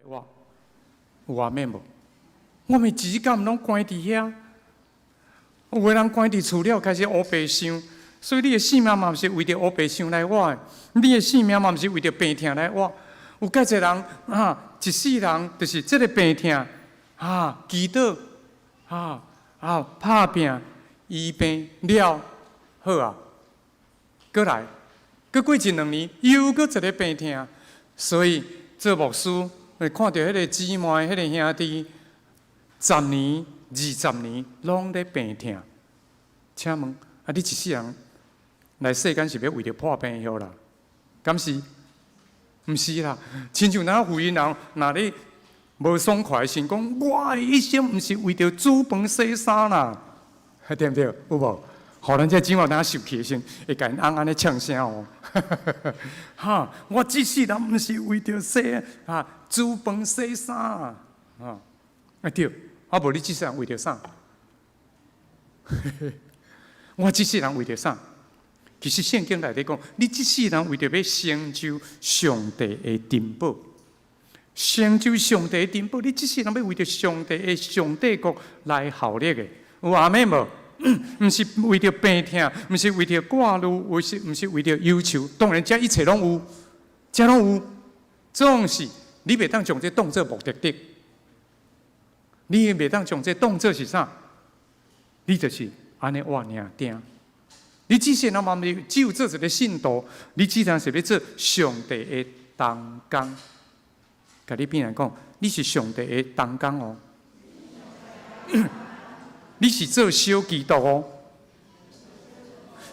活，有阿們無？我們時間攏關佇遐，有的人關佇厝了，開始烏白想，所以你的性命嘛毋是為著烏白想來活的，你的性命嘛毋是為著病痛來活。有蓋濟人啊，一世人就是這个病痛啊，祈禱啊啊，拍拚醫病了好啊，閣來，閣過一兩年又閣一个病痛，所以做牧師會看著彼个姊妹、彼个兄弟，十年、二十年攏咧病痛。請問啊，你一世人來世間是欲為著破病藥啦？敢是？毋是啦，親像咱福音人，若你無爽快想講，我的一生毋是為著煮飯洗衫啦，對毋對？有無？予咱這姊妹當受氣的時陣，會共𪜶翁按呢嗆聲哦。哈！我這世人毋是為著洗啊煮飯洗衫啊，啊對，啊無你這世人為著啥？我這世人為著啥？其實聖經內底講，你這世人為著欲成就上帝的珍寶，成就上帝的珍寶，你這世人欲為著上帝的上帝國來效力的，有阿們無？毋是為著病痛，毋是為著掛慮，毋是為著憂愁。當然，這一切攏有，這攏有，總是你袂當將這當做目的地，你袂當將這當做是啥？你就是按呢活爾定。你這世人嘛，毋是只有做一个信徒，你這世人是欲做上帝的同工。共你邊人講，你是上帝的同工哦。你是做小基督哦。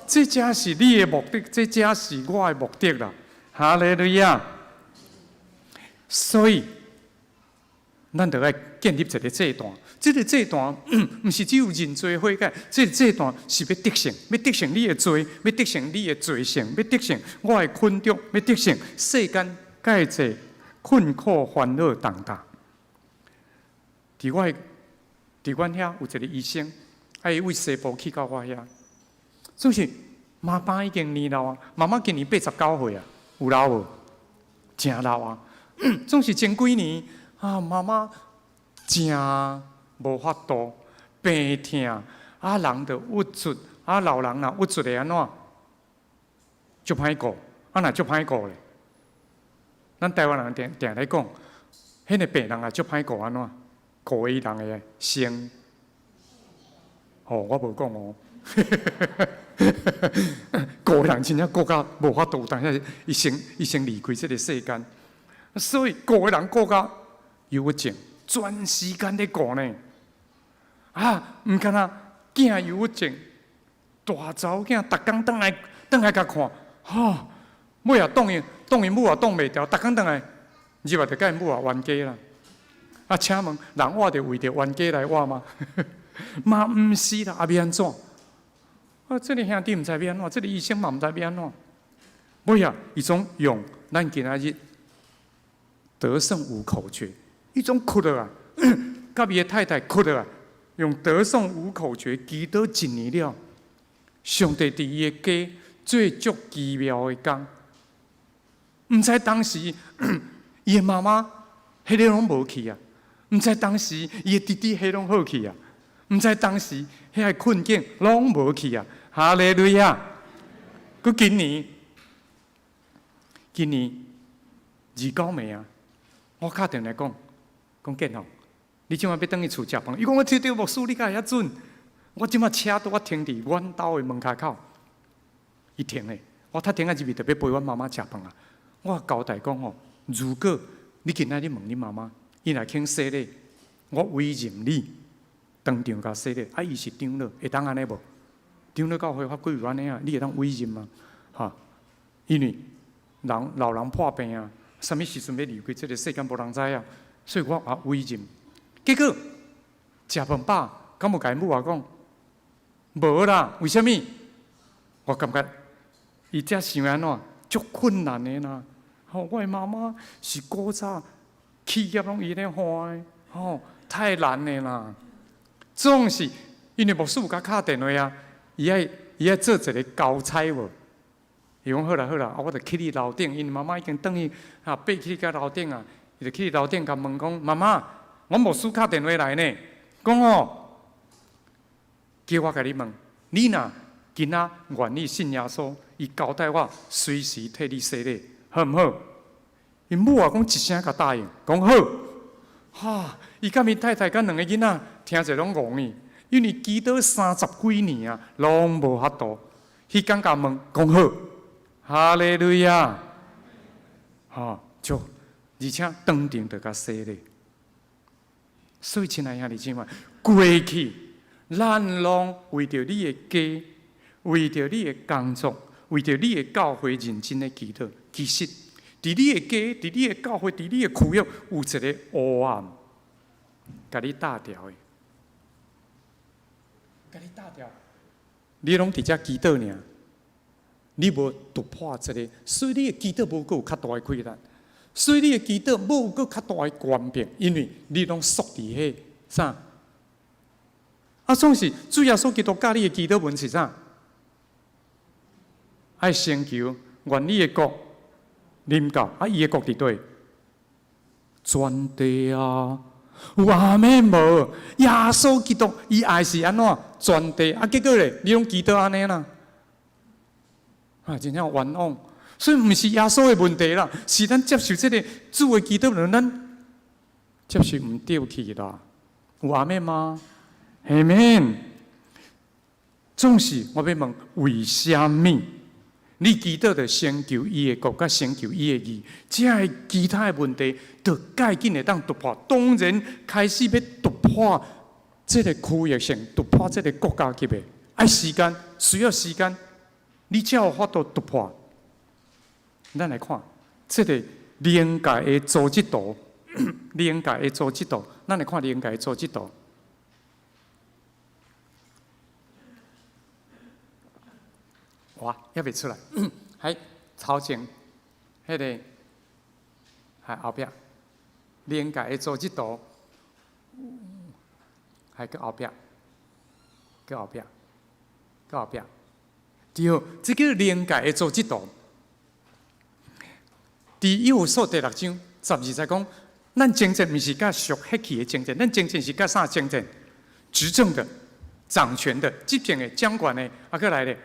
這才是你的目的，這才是我的目的啦。哈利路亞！所以，咱著愛建立一个祭壇。這个祭壇毋是只有認罪悔改，這个祭壇是欲得勝，欲得勝你的罪，欲得勝你的罪性，欲得勝我的困局，欲得勝世間蓋濟困苦煩惱重擔。佇阮遐有一个醫生，啊，伊為西部去到我遐，總是媽媽已經年老啊，媽媽今年89歲啊，有老無？誠老啊！總是前幾年啊，媽媽誠無法度，病痛啊，人就鬱卒啊，老人若鬱卒會按怎？足歹顧，啊若足歹顧咧。咱台灣人定定咧講，彼个病人啊足歹顧按怎？顧伊人的生。哦，我無講哦。顧人真正顧甲無法度，當下伊先離開這个世間，所以顧的人顧甲憂鬱症，全時間咧顧呢。啊，毋干焦囝憂鬱症，大查某囝逐工轉來轉來共看，吼，尾仔擋伊擋伊母也擋袂牢，逐工轉來入來就共𪜶母也冤家啦。啊，請問人活著為著冤家來活嗎？嘛毋是啦，啊欲按怎？啊，這个兄弟毋知欲按怎，這个醫生嘛毋知欲按怎。尾仔伊總用咱今仔日得勝五口訣，伊總哭落來，佮伊的太太哭落來，用得勝五口訣祈禱一年了，上帝佇伊的家做足奇妙的工。毋知當時伊的媽媽彼个攏無去啊，毋知當時伊的弟弟彼攏好去啊，毋知當時彼个困境攏無去啊。哈利路亞！閣今年，今年29暝啊，我敲電話講，講建宏，你這擺欲轉去厝食飯？伊講我聽著牧師，你敢會遐準？我這擺車拄仔停佇阮兜的門跤口，伊停的，我較停仔入去就欲陪阮媽媽食飯啊。我交代講吼，如果你今仔日問你媽媽，伊若肯洗禮，我委任你當場共洗禮。啊，伊是長老，會當按呢無？長老教會法規有按呢啊，你會當委任嗎？哈，因為人老人破病啊，啥物時陣欲離開這个世間，無人知啊，所以我也委任。結果食飯飽，敢無共𪜶母仔講？無啦，為啥物？我感覺伊才想按怎，足困難的啦。吼，我的媽媽是古早企業攏伊咧看的，吼，太難的啦。總是因為牧師有共敲電話啊，伊愛做一个交差無？伊講好啦好啦，啊，我就去你樓頂，因為媽媽已經轉去啊，爬去到樓頂啊，伊就去樓頂共問講：媽媽，阮牧師敲電話來呢，講哦，叫我共你問，你若今仔願意信耶穌，伊交代我隨時替你洗禮，好毋好？𪜶母啊講一聲共答應，講好。哈！伊佮𪜶太太佮兩个囡仔聽者攏戇去，因為祈禱三十幾年啊，攏無法度。彼工共問，講好，哈利路亞，哈就而且當場就共洗禮。所以，親愛兄弟姊妹，過去咱攏為著你的家，為著你的工作，為著你的教會認真的祈禱。其實，佇你的家，佇你的教會，佇你的區域，有一个黑暗，共你搭牢的，共你搭牢。你攏佇遮祈禱爾，你無突破這个，所以你的祈禱無閣有較大的氣力，所以你的祈禱無閣較大的權柄，因為你攏縮佇彼啥？啊，總是主耶穌基督教你的祈禱文是啥？愛先求願你的國臨到，啊，伊的國佇佗？全地啊！有阿們無？耶穌基督伊愛是按怎？全地啊，結果咧，你攏祈禱按呢啦，啊，真正冤枉。所以毋是耶穌的問題啦，是咱接受這个主的祈禱文，咱接受毋著去啦。有阿們嗎？阿們。總是我欲問，為啥物？你祈禱著先求伊的國，佮先求伊的義，這个其他的問題，就蓋緊會當突破。當然開始欲突破這个區域性，突破這个國家級的，愛時間，需要時間，你才有法度突破。咱來看這个靈界的組織圖，靈界的組織圖，咱來看靈界的組織圖。哇，猶未出來，喺頭前，彼个喺後壁，靈界的組織圖，還閣後壁，閣後壁，閣後壁，對，這个靈界的組織圖，佇以弗所第六章十二節講，咱爭戰毋是佮屬血氣的爭戰，咱爭戰是佮啥爭戰？執政的、掌權的、執政的、掌權的，啊，閣來咧。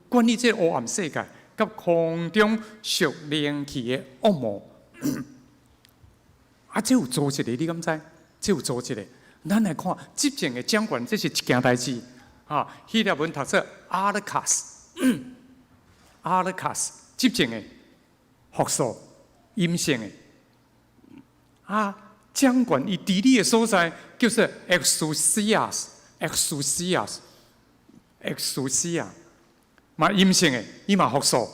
管理這个黑暗世界，佮空中屬靈氣的惡魔，啊，這有組織的，你敢知？這有組織的。咱來看執政的掌權，這是一件代誌。哈，希臘文讀做阿勒卡斯，阿勒卡斯執政的，複數陰性的。啊，掌權伊治理的所在叫做 exousias，exousias，exousia。嘛陰性的，伊嘛複數，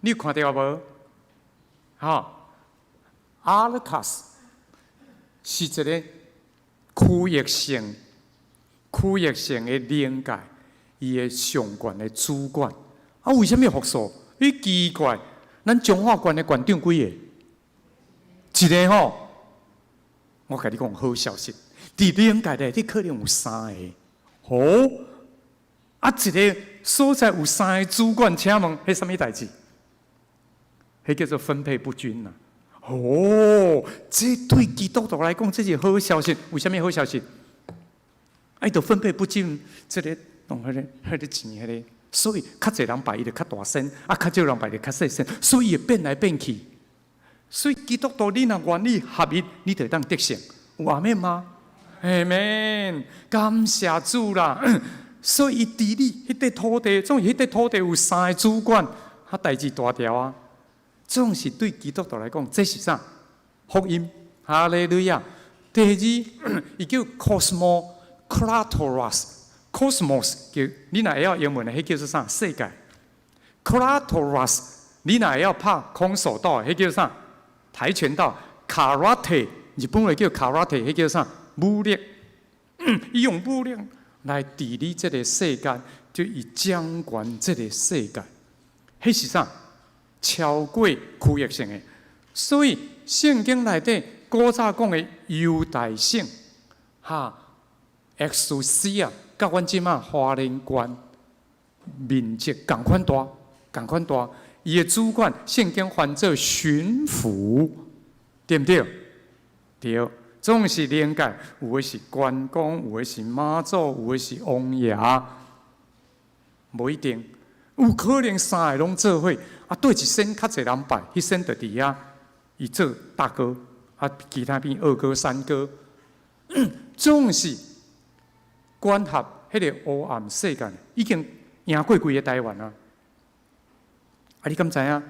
你有看著無？哈，阿勒卡斯是一个區域性、區域性的靈界，伊的上懸的主管。啊，為啥物複數？伊奇怪，咱彰化縣的縣長幾个？一个吼。我共你講好消息，佇靈界內底可能有三个。哦，啊，一个所在有三个主管，請問，彼啥物代誌？彼叫做分配不均啦。哦，這對基督徒來講，這是好消息。為啥物好消息？啊，伊就分配不均，這个弄彼个、彼个錢，彼个，所以較濟人拜伊就較大聲，啊，較少人拜就較細聲，所以會變來變去。所以基督徒，你若願意合一，你就會當得勝。有阿們嗎？阿們，感謝主啦！所以伊治理彼塊土地，總是彼塊土地有三個主管，較代誌大條啊。總是對基督徒來講，這是啥？福音，哈利路亞。第二，伊叫 Cosmocratoras，Cosmos 叫你若會曉英文的，彼叫做啥？世界。Cratoras，你若會曉拍空手道，彼叫啥？跆拳道。Karate，日本話叫 Karate，彼叫啥？武力。伊用武力來治理這个世界，就伊掌管這个世界。彼是啥？超過區域性的。所以聖經內底古早講的猶大省，哈，exousia，佮阮這馬花蓮縣面積仝款大，仝款大。伊的主管，聖經翻做巡撫，對毋對？對，總是靈界，有的是關公，有的是媽祖，有的是王爺，無一定，有可能三个攏做伙。啊，佗一仙較濟人拜，彼仙就佇遐，伊做大哥，啊，其他變二哥、三哥，總是管轄彼个黑暗世界，已經贏過規个台灣啊！啊，你敢知影？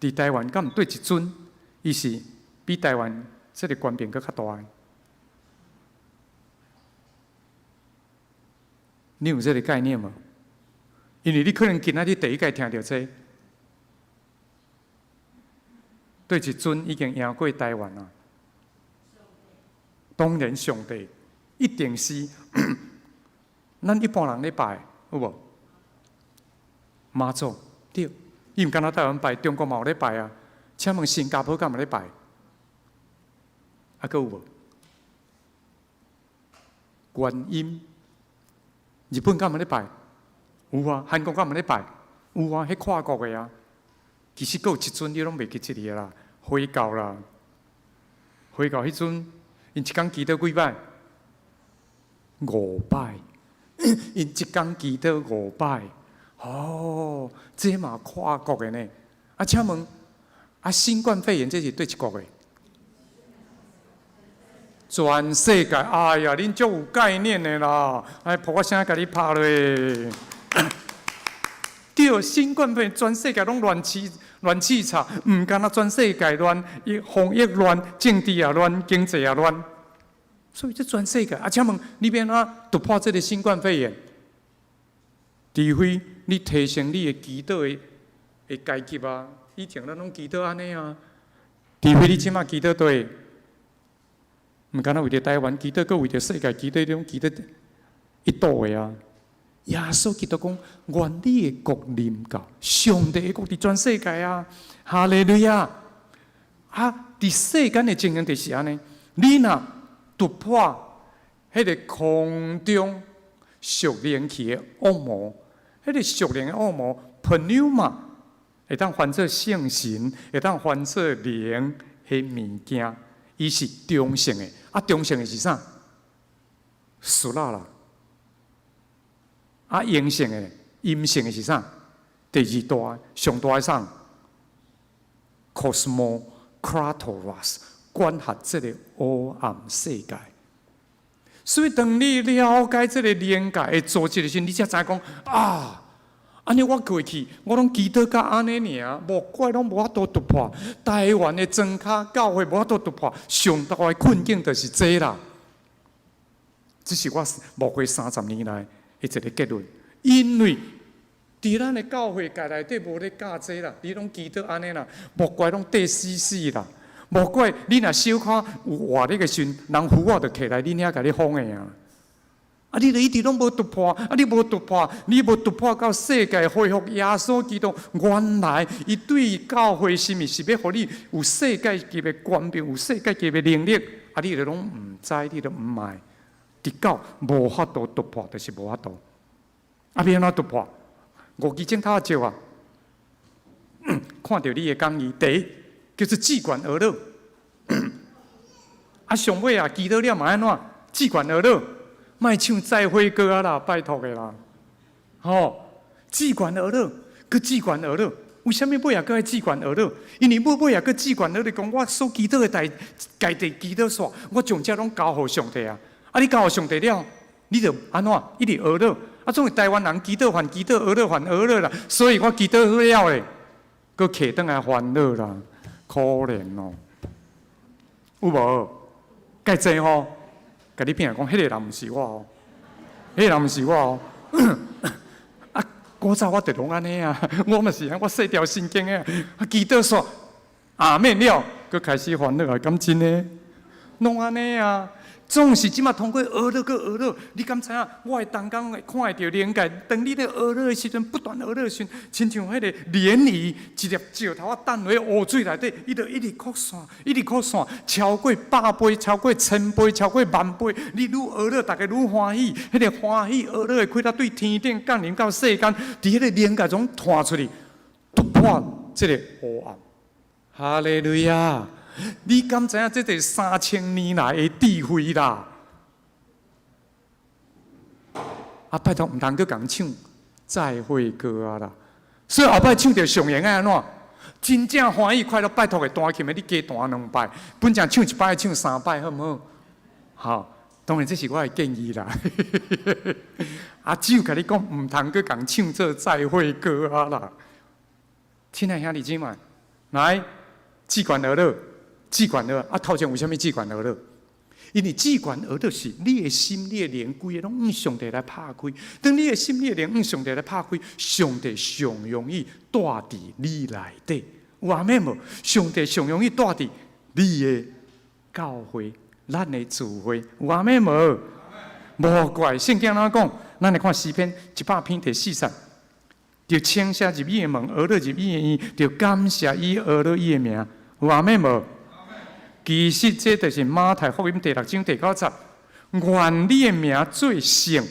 佇台灣敢毋佗一尊，伊是比台灣這个權柄閣較大的。你有這个概念無？因為你可能今仔日第一擺聽著這個，佗一尊已經贏過台灣啊！當然，上帝一定是咱一般人咧拜，有無？媽祖對，伊毋干焦台灣拜，中國嘛有咧拜啊。請問新加坡敢有咧拜？啊，閣有無？觀音，日本敢有咧拜？有啊，韓國敢有咧拜？有啊，彼跨國的啊。其實閣有一尊你攏袂記這个啦，回教啦，回教彼陣，𪜶一工祈禱幾擺？五擺，𪜶一工祈禱五擺。哦，這嘛跨國的呢。啊，請問，啊，新冠肺炎這是佗一國的？全世界，哎呀，恁足有概念的啦！哎，噗仔聲共你拍落。對，新冠肺炎全世界攏亂七亂七叉，毋干焦全世界亂，伊防疫亂，政治也亂，經濟也亂，所以這全世界。啊，請問你欲按怎突破這个新冠肺炎？除非你提升你的祈禱的階級啊！以前咱攏祈禱按呢啊，除非你這馬祈禱對，毋干焦為著台灣祈禱，閣為著世界祈禱，你攏祈禱一道的啊！耶穌基督講：願你的國臨到，上帝的國佇全世界啊！哈利路亞！啊，佇世間的情形就是按呢，你若突破彼个空中屬靈氣的惡魔，彼个屬靈的惡魔 pneuma 會當翻做聖神，會當翻做靈的物件，伊是中性的。啊，中性的是啥？俗啦啦。啊，陰性的、陰性的是啥？第二大、上大的啥？Cosmocratoras 管轄這个黑暗世界。所以，當你了解這个靈界的組織的時陣，你才知講啊，按呢我過去我攏祈禱甲按呢爾，無怪攏無法度突破。台灣的莊跤教會無法度突破，上大的困境就是這啦。這是我牧會30年來的一个結論，因為佇咱的教會界內底無咧教這啦，你攏祈禱按呢啦，無怪攏綴死死啦，無怪你若小可有活力的時陣，人符仔就揢來恁遐共你封的啊！啊，你就一直攏無突破，啊，你無突破，你無突破到世界恢復耶穌基督原來伊對教會心意是欲予你有世界級的權柄，有世界級的能力，啊，你就攏毋知，你就毋愛。直到無法度突破，就是無法度。啊，欲按怎突破？五支箭頭仔照啊！看著你的講義，第一叫做志願呵咾。啊，上尾啊，祈禱了嘛按怎？志願呵咾，莫唱載火歌啊啦，拜託的啦。吼，志願呵咾，閣志願呵咾。為啥物尾仔閣愛志願呵咾？因為尾尾仔閣志願呵咾，講我所祈禱的代，家己祈禱煞，我將這攏交予上帝啊！啊！你交予上帝了，你就按怎？一直呵咾。啊，總是台灣人祈禱還祈禱，呵咾還呵咾啦。所以我祈禱好了咧，閣騎轉來煩惱啦，可憐哦。有無？蓋濟吼？共你拼講，彼个人毋是我哦，彼个人毋是我哦。啊，古早我就攏按呢啊，我嘛是啊，我細條神經的，啊，祈禱煞阿們了，閣開始煩惱啊，敢真的？攏按呢啊。總是這馬通過呵咾閣呵咾，你敢知影？我的同工會看會著靈界，當你咧呵咾的時陣，不斷呵咾的時陣，親像彼个鯰魚，一粒石頭仔擲落烏水內底，伊就一直擴散，一直擴散，超過百倍，超過千倍，超過萬倍。你愈呵咾，大家愈歡喜，彼个歡喜呵咾的氣力對天頂降臨到世間，佇彼个靈界中傳出去，突破這个黑暗。哈利路亞！你敢知影這個3000年來的智慧啦？啊，拜託，毋通閣共唱再會歌啊啦！所以後擺唱著上閒愛按怎？真正歡喜快樂，拜託會彈琴的，你加彈兩擺，本正唱一擺，唱三擺，好毋好？好，當然這是我的建議啦。啊，只有共你講，毋通閣共唱做再會歌啊啦！親愛兄弟姊妹，來，至懸呵咾，至懸呵咾，啊，頭前為啥物至懸呵咾？因為至懸呵咾是你的心、你的靈，規个攏向上帝來拍開。當你的心、你的靈向上帝來拍開，上帝上容易蹛佇你內底。有阿們無？上帝上容易蹛佇你的教會、咱的聚會。有阿們無？無怪聖經按怎講？咱來看詩篇100篇第四節，著稱謝入伊的門，呵咾入伊的院，著感謝伊，呵咾伊的名。有阿們無？其實這就是馬太福音第六章第九節，願你的名做聖。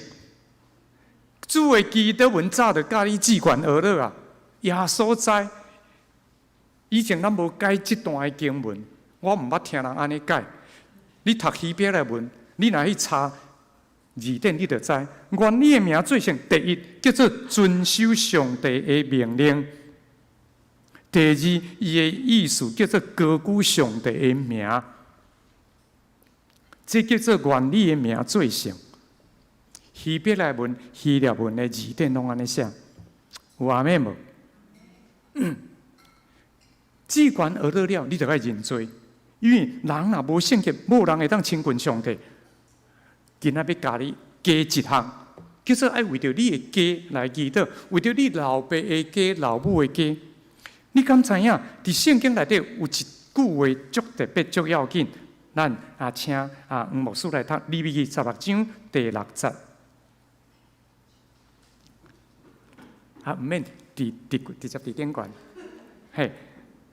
主的祈禱文早就教你至懸呵咾啊！耶穌知，以前咱無解這段的經文，我毋捌聽人按呢解。你讀希伯來文，你若去查字典，你就知。願你的名做聖，第一叫做遵守上帝的命令。第二，伊的意思叫做高舉上帝的名，這叫做願你的名做聖。希伯來文、希臘文的字典攏按呢寫，有阿們無？至懸呵咾了，你就愛認罪，因為人若無聖潔，無人會當親近上帝。今仔欲教你加一項，叫做愛為著你的家來祈禱，為著你老爸的家、老母的家。你敢知影？佇聖經內底有一句話足特別、足要緊。咱啊，請啊黃牧師來讀《利未記》十六章第六節。啊，毋免佇佇直接佇頂懸，嘿，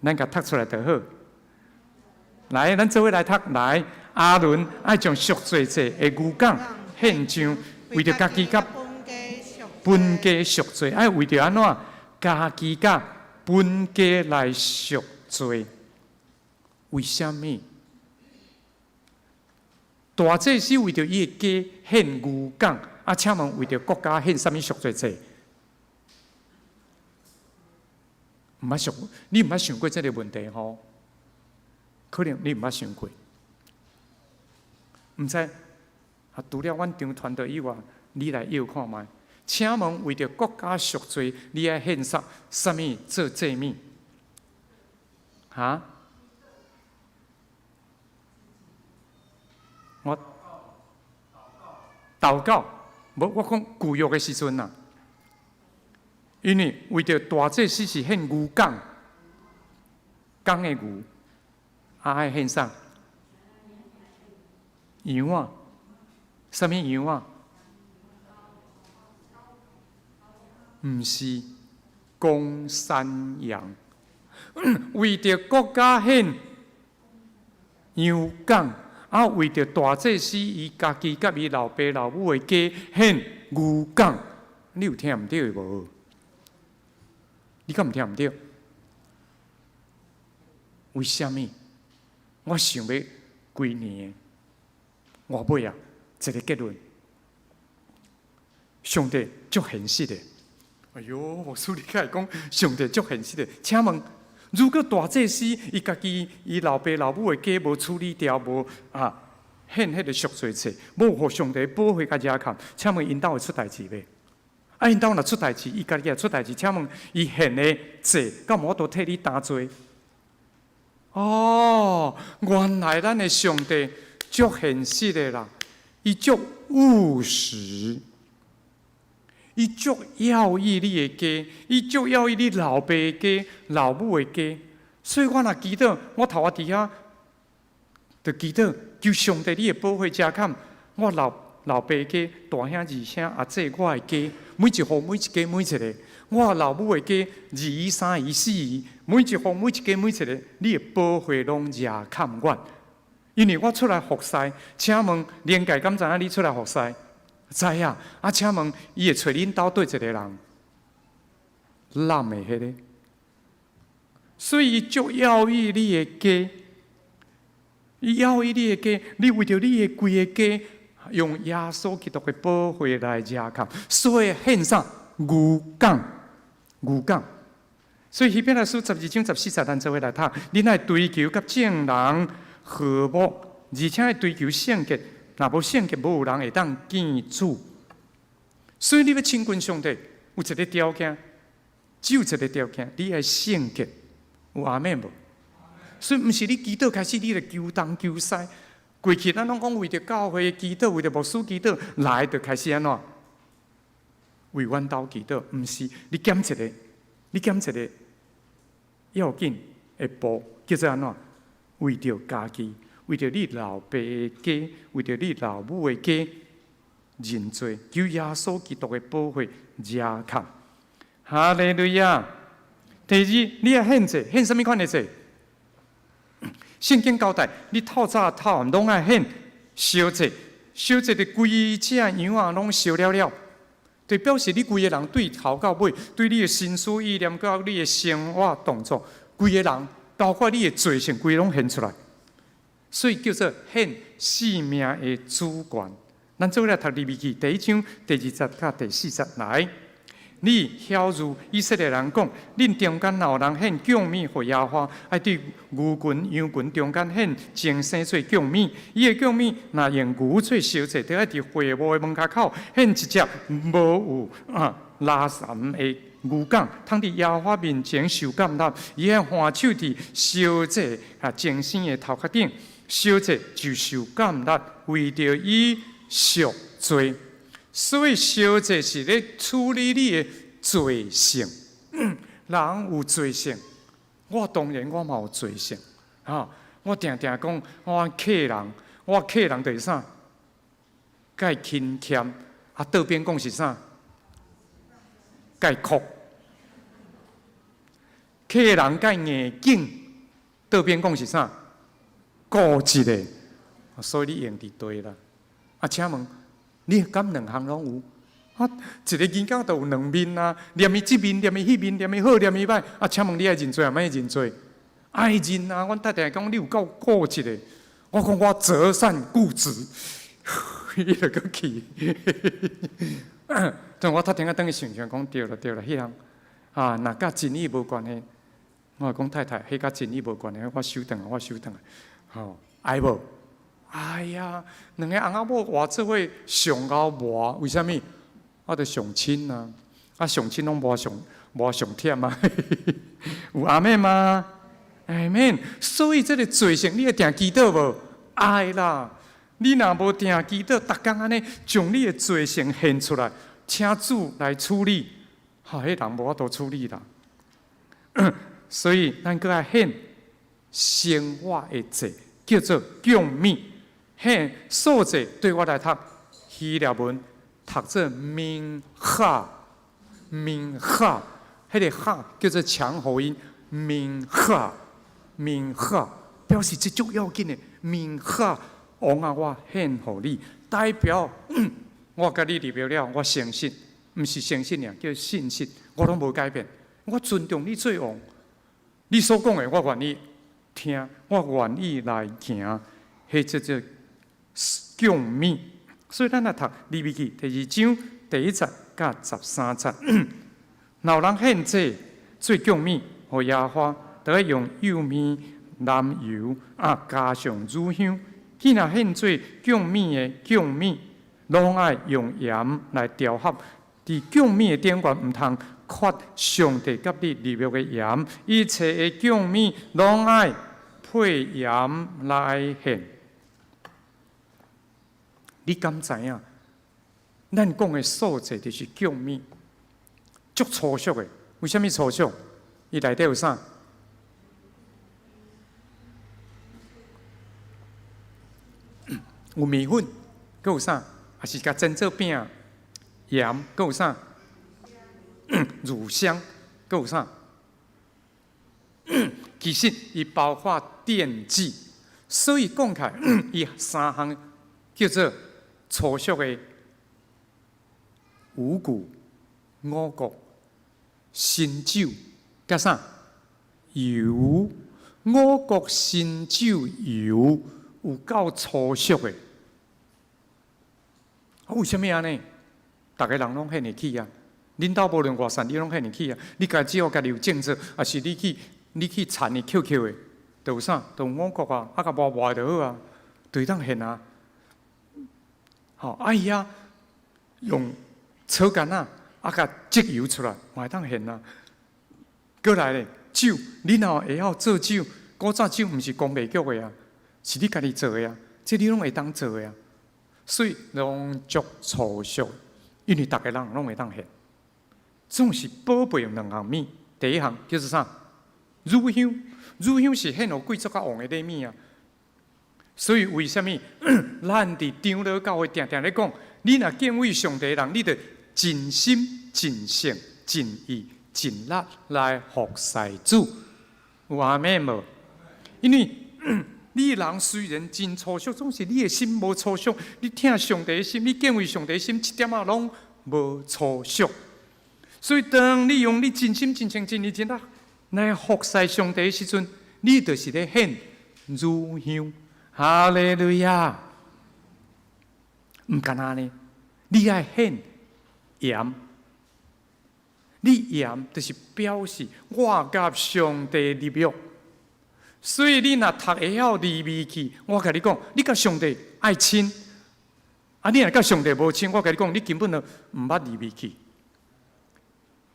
咱共讀出來就好。來，咱做伙來讀。來，亞倫愛將贖罪祭的牛犅獻上，為著家己佮本家贖罪，愛為著按怎？家己佮本家來贖罪，為啥物？大祭司為著伊的家獻牛犅，啊，請問為著國家獻啥物贖罪祭？毋捌想，你毋捌想過這个問題吼？可能你毋捌想過，毋知啊？除了阮張團隊以外，你來臆看覓？請問為著國家贖罪，你愛獻上啥物做祭物？哈？我禱告，無我講舊約的時陣啊，因為為著大祭司是獻牛犅，公的牛，啊愛獻啥？羊仔，啥物羊仔？毋是公山羊，為著國家獻羊犅，啊，為著大祭司伊家己佮伊老爸老母的家獻牛犅，你有聽毋著無？你敢毋聽毋著？為啥物？我想欲幾年，我尾啊，一个結論：上帝足現實的。哎喲，牧師你敢會講上帝足現實的？請問，如果大祭司伊家己伊老爸老母的家無處理掉，無啊獻彼个贖罪祭，無予上帝寶血共遮蓋，請問𪜶兜會出代誌袂？啊，𪜶兜若出代誌，伊家己若出代誌，請問伊獻的祭，敢無法度替你擔罪？哦，原來咱的上帝足現實的啦，伊足務實。伊足要意你的家，伊足要意你老爸的家、老母的家。所以我若祈禱，我頭仔佇遐，就祈禱求上帝你的寶血遮蓋我老老爸家、大兄、二兄、阿姊，我的家，每一戶、每一家、每一个，我老母的家，二姨、三姨、四姨，每一戶、每一家、每一个，你的寶血攏遮蓋我。因為我出來服侍，請問靈界敢知影你出來服侍？知影啊？請問伊會揣恁兜佗一個人？濫的彼个，所以伊足要意你的家。伊要伊你的家，你為著你的規个家，用耶穌基督的寶血來遮蓋，所以獻啥牛犅，牛犅。所以希伯來書12章14節，咱做伙來讀。恁愛追求佮眾人和睦，而且愛追求聖潔。若無聖潔，無有人會當見主。所以你欲親近上帝，有一个條件，只有一个條件，你愛聖潔。有阿們無？所以毋是你祈禱開始，你就求東求西。過去咱攏講為著教會祈禱，為著牧師祈禱，來就開始按怎？為阮兜祈禱，毋是你減一个，你減一个要緊的步，叫做按怎？為著家己，為著你老爸的家，為著你老母的家，認罪，求耶穌基督的寶血遮蓋。哈利路亞。第二，你愛獻祭，獻啥物款的祭？聖經交代，你透早透暗攏愛獻燒祭，燒祭的規隻羊仔攏燒了了，就表示你規个人對頭到尾，對你的心思意念，佮你的生活動作，規个人，包括你的罪性，規个攏獻出來，所以叫做獻性命的主權。咱做伙來讀利未記第一章第二節佮第四節來。你曉諭以色列人講：恁中間若有人獻供物予耶和華，愛佇牛群、羊群中間獻精牲做供物。伊的供物若用牛做燒祭，就愛佇會幕的門跤口獻一隻無有拉欉的牛犅，通佇耶和華面前受甘納。伊愛按手佇燒祭精牲的頭殼頂，燒祭就受甘納，為著伊贖罪。所以燒祭是咧處理你的罪性。人有罪性，我當然我嘛有罪性。哈，我定定講我客人，我客人就是啥？蓋勤儉，啊，倒邊講是啥？蓋酷。客人蓋硬頸，倒邊講是啥？固執的，所以你用佇對啦。啊，請問你敢兩項攏有？啊，一个囡仔就有兩面啊，念伊這面，念伊彼面，念伊好，念伊歹。啊，請問你愛認罪抑莫認罪？愛認啊！阮太太講你有夠固執的，我講我擇善固執，伊就閣氣。但我頭先仔轉去想想講對啦對啦，彼項啊，若佮真理無關係，我講太太，彼佮真理無關係，我收轉來，我收轉來，吼，愛無？哎呀，兩個翁仔某活做伙上𠢕磨，為啥物？我著上親啊，啊上親攏磨上磨上忝啊，有阿們嗎？阿們。所以這个罪性，你會定祈禱無？愛啦！你若無定祈禱，逐工按呢將你的罪性獻出來，請主來處理，哈，彼人無法度處理啦。所以咱閣愛獻生活的祭，叫做供物。獻素祭對我來讀希臘文，讀做 mincha，mincha，彼个哈叫做強喉音，mincha，mincha，表示這足要緊的 mincha，王啊，我獻予你，代表我佮你立約了，我誠實，毋是誠實爾，叫信實，我攏無改變，我尊重你做王，你所講的我願意聽，我願意來行，彼叫做供物。所以咱來讀利未記第二章第一節佮13節。若有人獻祭做供物予耶和華，就愛用幼綿奶油啊，加上乳香。既若獻做供物的供物，攏愛用鹽來調和。佇供物的頂懸，毋通缺上帝佮你立約的鹽。一切的供物攏愛配鹽來獻。你敢知影？咱講的素祭就是供物，足粗俗的。為啥物粗俗？伊內底有啥？有麵粉，閣有啥？抑是共煎做餅？鹽，閣有啥？乳香，閣有啥？其實伊包括奠祭，所以講起來，伊三項叫做粗俗的五穀、五穀、新酒，佮啥？油，五穀、新酒、油，有夠粗俗的。啊，為啥物按呢？逐个人攏獻會起啊！恁兜無論偌散，你攏獻會起啊！你家只要家己有政策，抑是你去田裡抾抾的，就有啥？就有五穀啊，啊共磨磨就好啊，就會當獻啊。吼，啊伊啊用草稈仔啊，共擠油出來，嘛會當獻啊。閣來咧，酒，你若會曉做酒，古早酒毋是公賣局的啊，是你家己做的啊，這你攏會當做的啊。所以攏足粗俗，因為逐个人攏會當獻。總是寶貝有兩項物，第一項叫做啥？乳香，乳香是獻予貴族較王的禮物啊。所以為啥物咱佇長老教會定定咧講，你若敬畏上帝的人，你著盡心、盡性、盡意、盡力來服侍主。有阿們無？因為你人雖然真粗俗，總是你的心無粗俗，你疼上帝的心，你敬畏上帝的心，一點仔攏無粗俗。所以當你用你盡心、盡性、盡意、盡力來服侍上帝的時陣，你就是咧獻乳香。哈利路亞！毋干焦呢，你愛獻鹽，你鹽就是表示我佮上帝立約。所以你若讀會曉利未記，我共你講，你佮上帝愛親。啊，你若佮上帝無親，我共你講，你根本就毋捌利未記。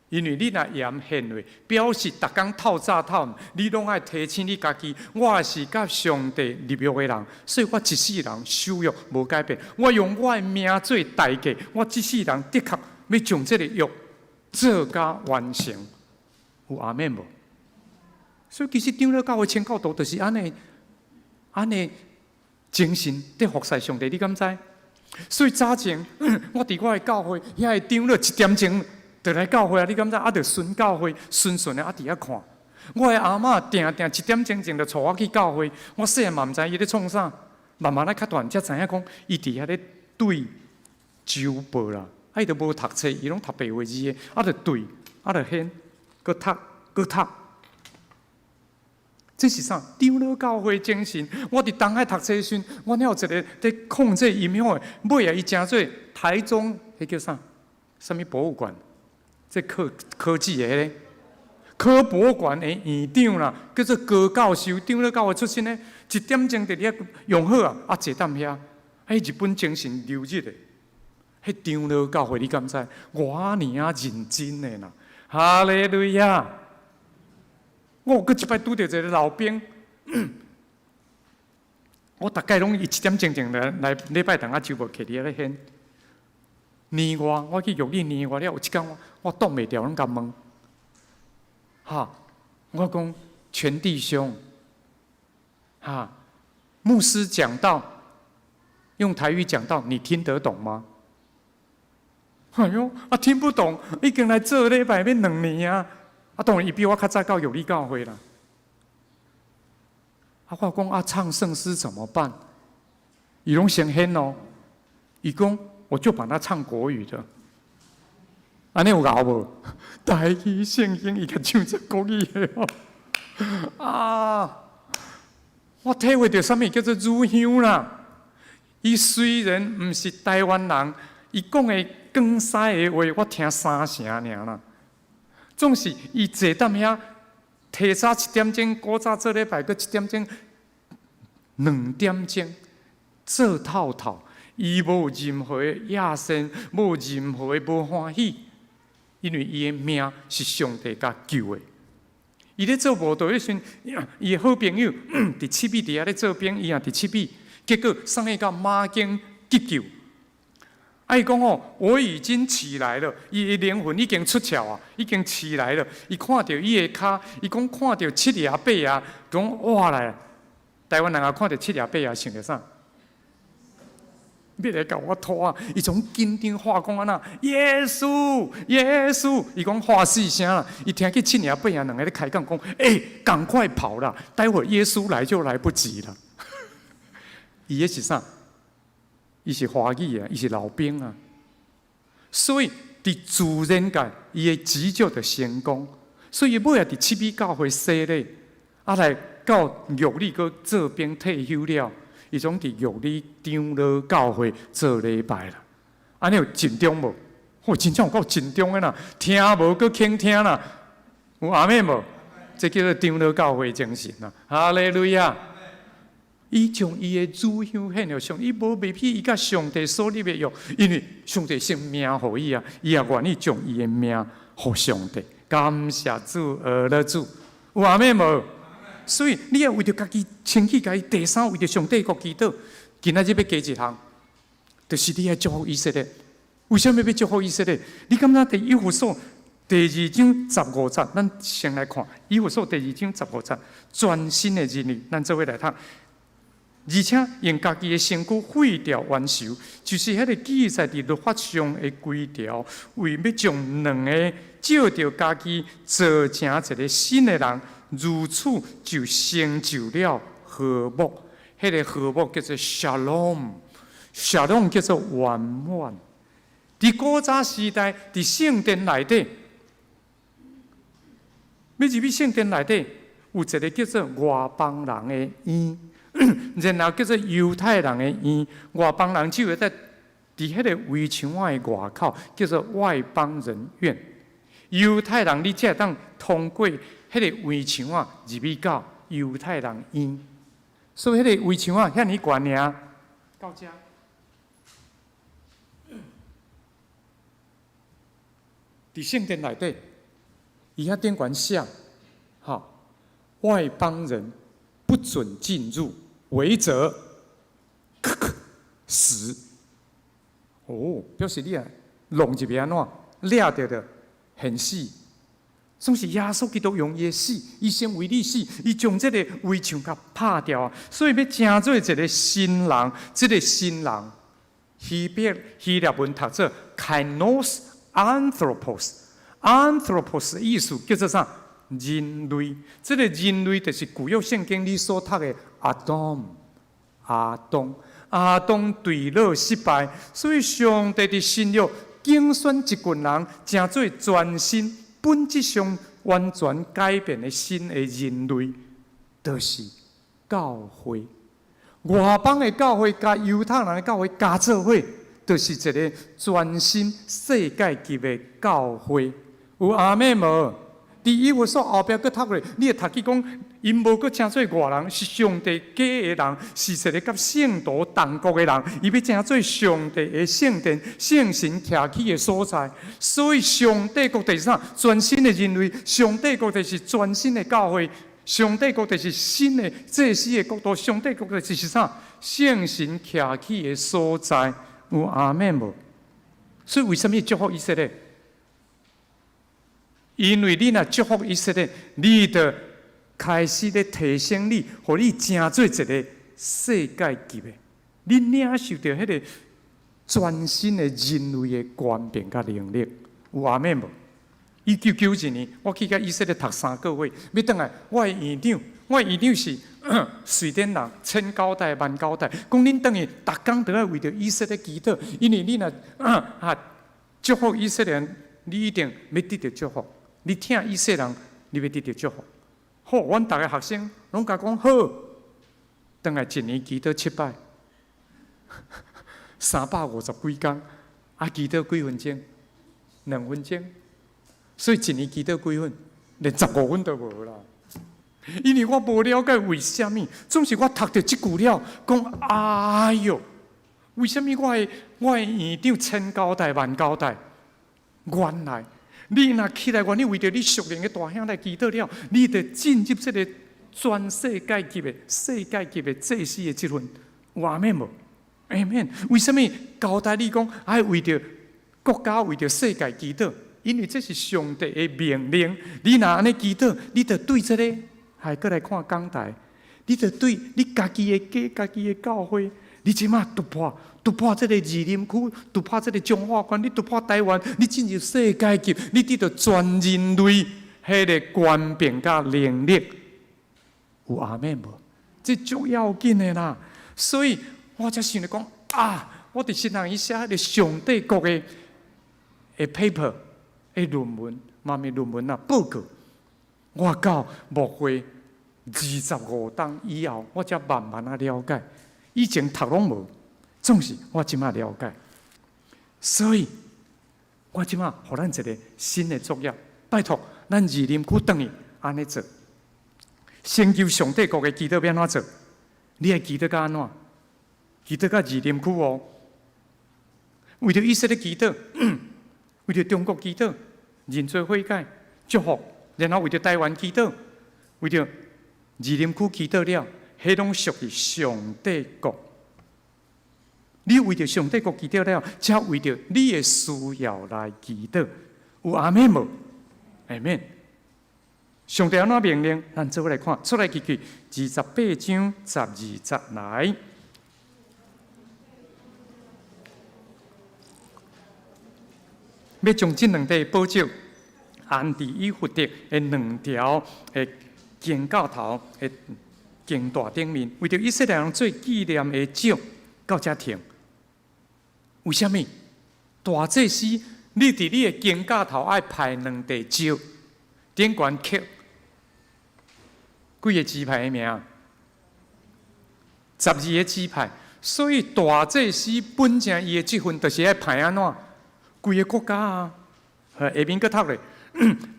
因為你若鹽獻落，表示逐工透早透暗，你攏愛提醒你家己，我是佮上帝立約的人，所以我一世人守約無改變。我用我的命做代價，我這世人的確欲將這個約做甲完成。有阿們無？所以其實長老教會清教徒就是按呢按呢精神佇服侍上帝，你敢知？所以早前我佇我的教會遐个長老一點鐘就來教會啊！你敢知？啊，就巡教會，巡巡的啊，佇遐看。我的阿嬤定定一點鐘前就帶我去教會。我細漢嘛毋知伊咧創啥，慢慢仔較大才知影講，伊佇遐咧對週報啦。啊，伊就無讀冊，伊攏讀白話字的，啊，就對，啊，就獻，閣讀，閣讀。這是啥？長老教會精神。我佇東海讀冊時陣，阮遐有一个佇控制音響的，尾仔伊成做台中，彼叫啥？啥物博物館？這科技的彼个科博館的院長啦，叫做高教授，長老教會出身的，一點鐘佇遐用好啊，啊坐踮遐，彼日本精神流入的，彼長老教會你敢知？偌爾仔認真的啦，哈利路亞！我閣一擺拄著一個老兵，我逐擺攏伊一點鐘前來來禮拜堂啊，就無徛佇遐咧獻。年外，我去玉里年外了，有一工我我擋袂牢，攏共問，哈，我講全弟兄，哈，牧師講道，用台語講道，你聽得懂嗎？哎喲，啊聽不懂，已經來做禮拜欲2年啊，啊當然伊比我較早到玉里教會啦。啊我講啊唱聖詩怎麼辦？伊攏先獻哦，伊講我就把它唱國語的，按呢有𠢕無？台語聖經伊共唱做國語的哦。啊！我體會著啥物叫做乳香啦。伊雖然毋是台灣人，伊講的廣西的話，我聽三成爾啦。總是伊坐踮遐，提早一點鐘，古早做禮拜，閣一點鐘，2點鐘做透透，伊無任何的野心，無任何的無歡喜，因為伊的命是上帝共救的。伊咧做慕道彼時陣，伊的好朋友佇七美佇遐咧做兵，伊也佇七美，結果送去到馬經急救。啊！伊講哦，我已經起來了，伊的靈魂已經出竅啊，已經起來了。伊看著伊的跤，伊講看著七爺八爺，講哇來，台灣人也看著七爺八爺，想著啥？欲來共我拖啊！伊從緊張喊講按怎？耶穌，耶穌！伊講喊四聲啦。伊聽見七爺八爺兩个咧開講，講欸，趕快跑啦！待會耶穌來就來不及了。伊彼是啥？伊是華語啊，伊是老兵啊，所以佇自然界，伊的急救就成功。所以伊尾仔佇七美教會洗禮，啊來到玉里閣做兵退休了，伊總佇玉里長老教會做禮拜啦。按呢有集中無？哦，真正有夠集中的啦，聽無閣肯聽啦，有阿們無？這叫做長老教會精神啦！哈利路亞！伊將伊的乳香獻予上帝，伊無袂起伊佮上帝所立的約，因為上帝先命予伊啊，伊也願意將伊的命予上帝。感謝主，阿樂主，有阿們無？所以你愛為著家己清氣家己，第三為著上帝國祈禱。今仔日欲加一項，就是你愛祝福以色列。為啥物欲祝福以色列？你感覺佇以弗所第二章十五節，咱先來看以弗所第二章十五節，全新的人類，咱做伙來讀。而且用家己的身軀廢掉冤仇，就是彼个記載佇律法上的規條，為欲將兩个藉著家己造成一个新的人，如此就成就了和睦。彼个和睦叫做 Shalom，Shalom 叫做圓滿。佇古早時代，佇聖殿內底，欲入去聖殿內底，有一个叫做外邦人的院。然後叫做猶太人的院，外邦人只會佇彼个圍牆仔的外口，叫做外邦人院。猶太人你才會當通過彼个圍牆仔入去到猶太人院。所以彼個圍牆仔遐爾懸爾，到遮。佇聖殿內底，伊遐頂懸寫，吼，外邦人不准進入。違者，死。哦，表示你啊，弄入去按怎，掠著著，現死。總是耶穌基督用伊的死，伊先為你死，伊將這个圍牆共拍掉啊！所以欲成做一个新人，這个新人，希臘文讀做 kainos anthropos，anthropos 的意思叫做啥？人類。這个人類就是舊約聖經裡所讀的亞當，亞當，亞當墜落失敗，所以上帝佇新約揀選一群人，成做全新本質上完全改變的新的人類，就是教會。外邦的教會佮猶太人的教會加做伙，就是一个全新世界級的教會。有阿們無？佇以弗所後壁閣讀落，你會讀見講，𪜶無閣稱做外人，是上帝家的人，是一个佮聖徒同國的人，伊欲成做上帝的聖殿、聖神徛起的所在。所以上帝國就是啥？全新的人類，上帝國就是全新的教會，上帝國就是新的祭司的國度，上帝國就是啥？聖神徛起的所在。有阿們無？所以為啥物祝福以色列？因為你若祝福以色列，你就開始咧提升你，予你成做一个世界級的，你領受著彼个全新的人類的權柄佮能力，有阿們無？1992年，我去佮以色列讀3個月，欲轉來，我的院長，我的院長是瑞典人，千交代萬交代，講恁轉去，逐工都愛為著以色列祈禱，因為你若啊祝福以色列人，你一定欲得著祝福。你疼以色列人，你欲得著祝福。好，阮逐个學生攏共講好，轉來一年祈禱七擺，350幾工，啊，祈禱幾分鐘？2分鐘。所以一年祈禱幾分？連15分都無啦。因為我無了解為啥物，總是我讀著這句了，講哎喲，為啥物我的院長千交代萬交代？原來你若起來願意為著你屬靈的大兄來祈禱了，你就進入這个全世界級的世界級的祭司的職份，有阿們無？阿們。為啥物交代你講愛為著國家、為著世界祈禱？因為這是上帝的命令。你若按呢祈禱，你就對這个，還閣來看講台，你就對你家己的家、家己的教會，你這馬突破。突破這个士林區，突破這个彰化縣，你突破台灣，你進入世界級，你得著全人類彼个權柄佮能力，有阿們無？這足要緊的啦。所以我才想著講啊，我佇新學院寫彼个上帝國的 paper 的論文，嘛毋是論文啊，報告。我到牧會25冬以後，我才慢慢仔了解。以前讀攏無，總是我這馬了解。所以，我這馬予咱一個新的作業，拜託，咱二林區轉去按呢做。先求上帝國的祈禱欲按怎做？你愛祈禱甲按怎？祈禱甲二林區哦，為著以色列祈禱，為著中國祈禱，認罪悔改，祝福，然後為著台灣祈禱，為著二林區祈禱了，彼攏屬於上帝國。你為著上帝國祈禱了，才為著你的需要來祈禱。有阿們無？阿們。上帝按怎命令？咱做伙來看，出埃及記28章12節來。欲將這兩塊寶石安佇以弗得的兩條的經架頭的經帶頂面，為著以色列人做紀念的石，到遮停。為啥物？大祭司，你佇你的經架頭愛排兩塊石，頂懸刻幾个支派的名？12个支派。所以大祭司本正伊的職分，就是愛排按怎？規个國家啊，下面閣讀咧，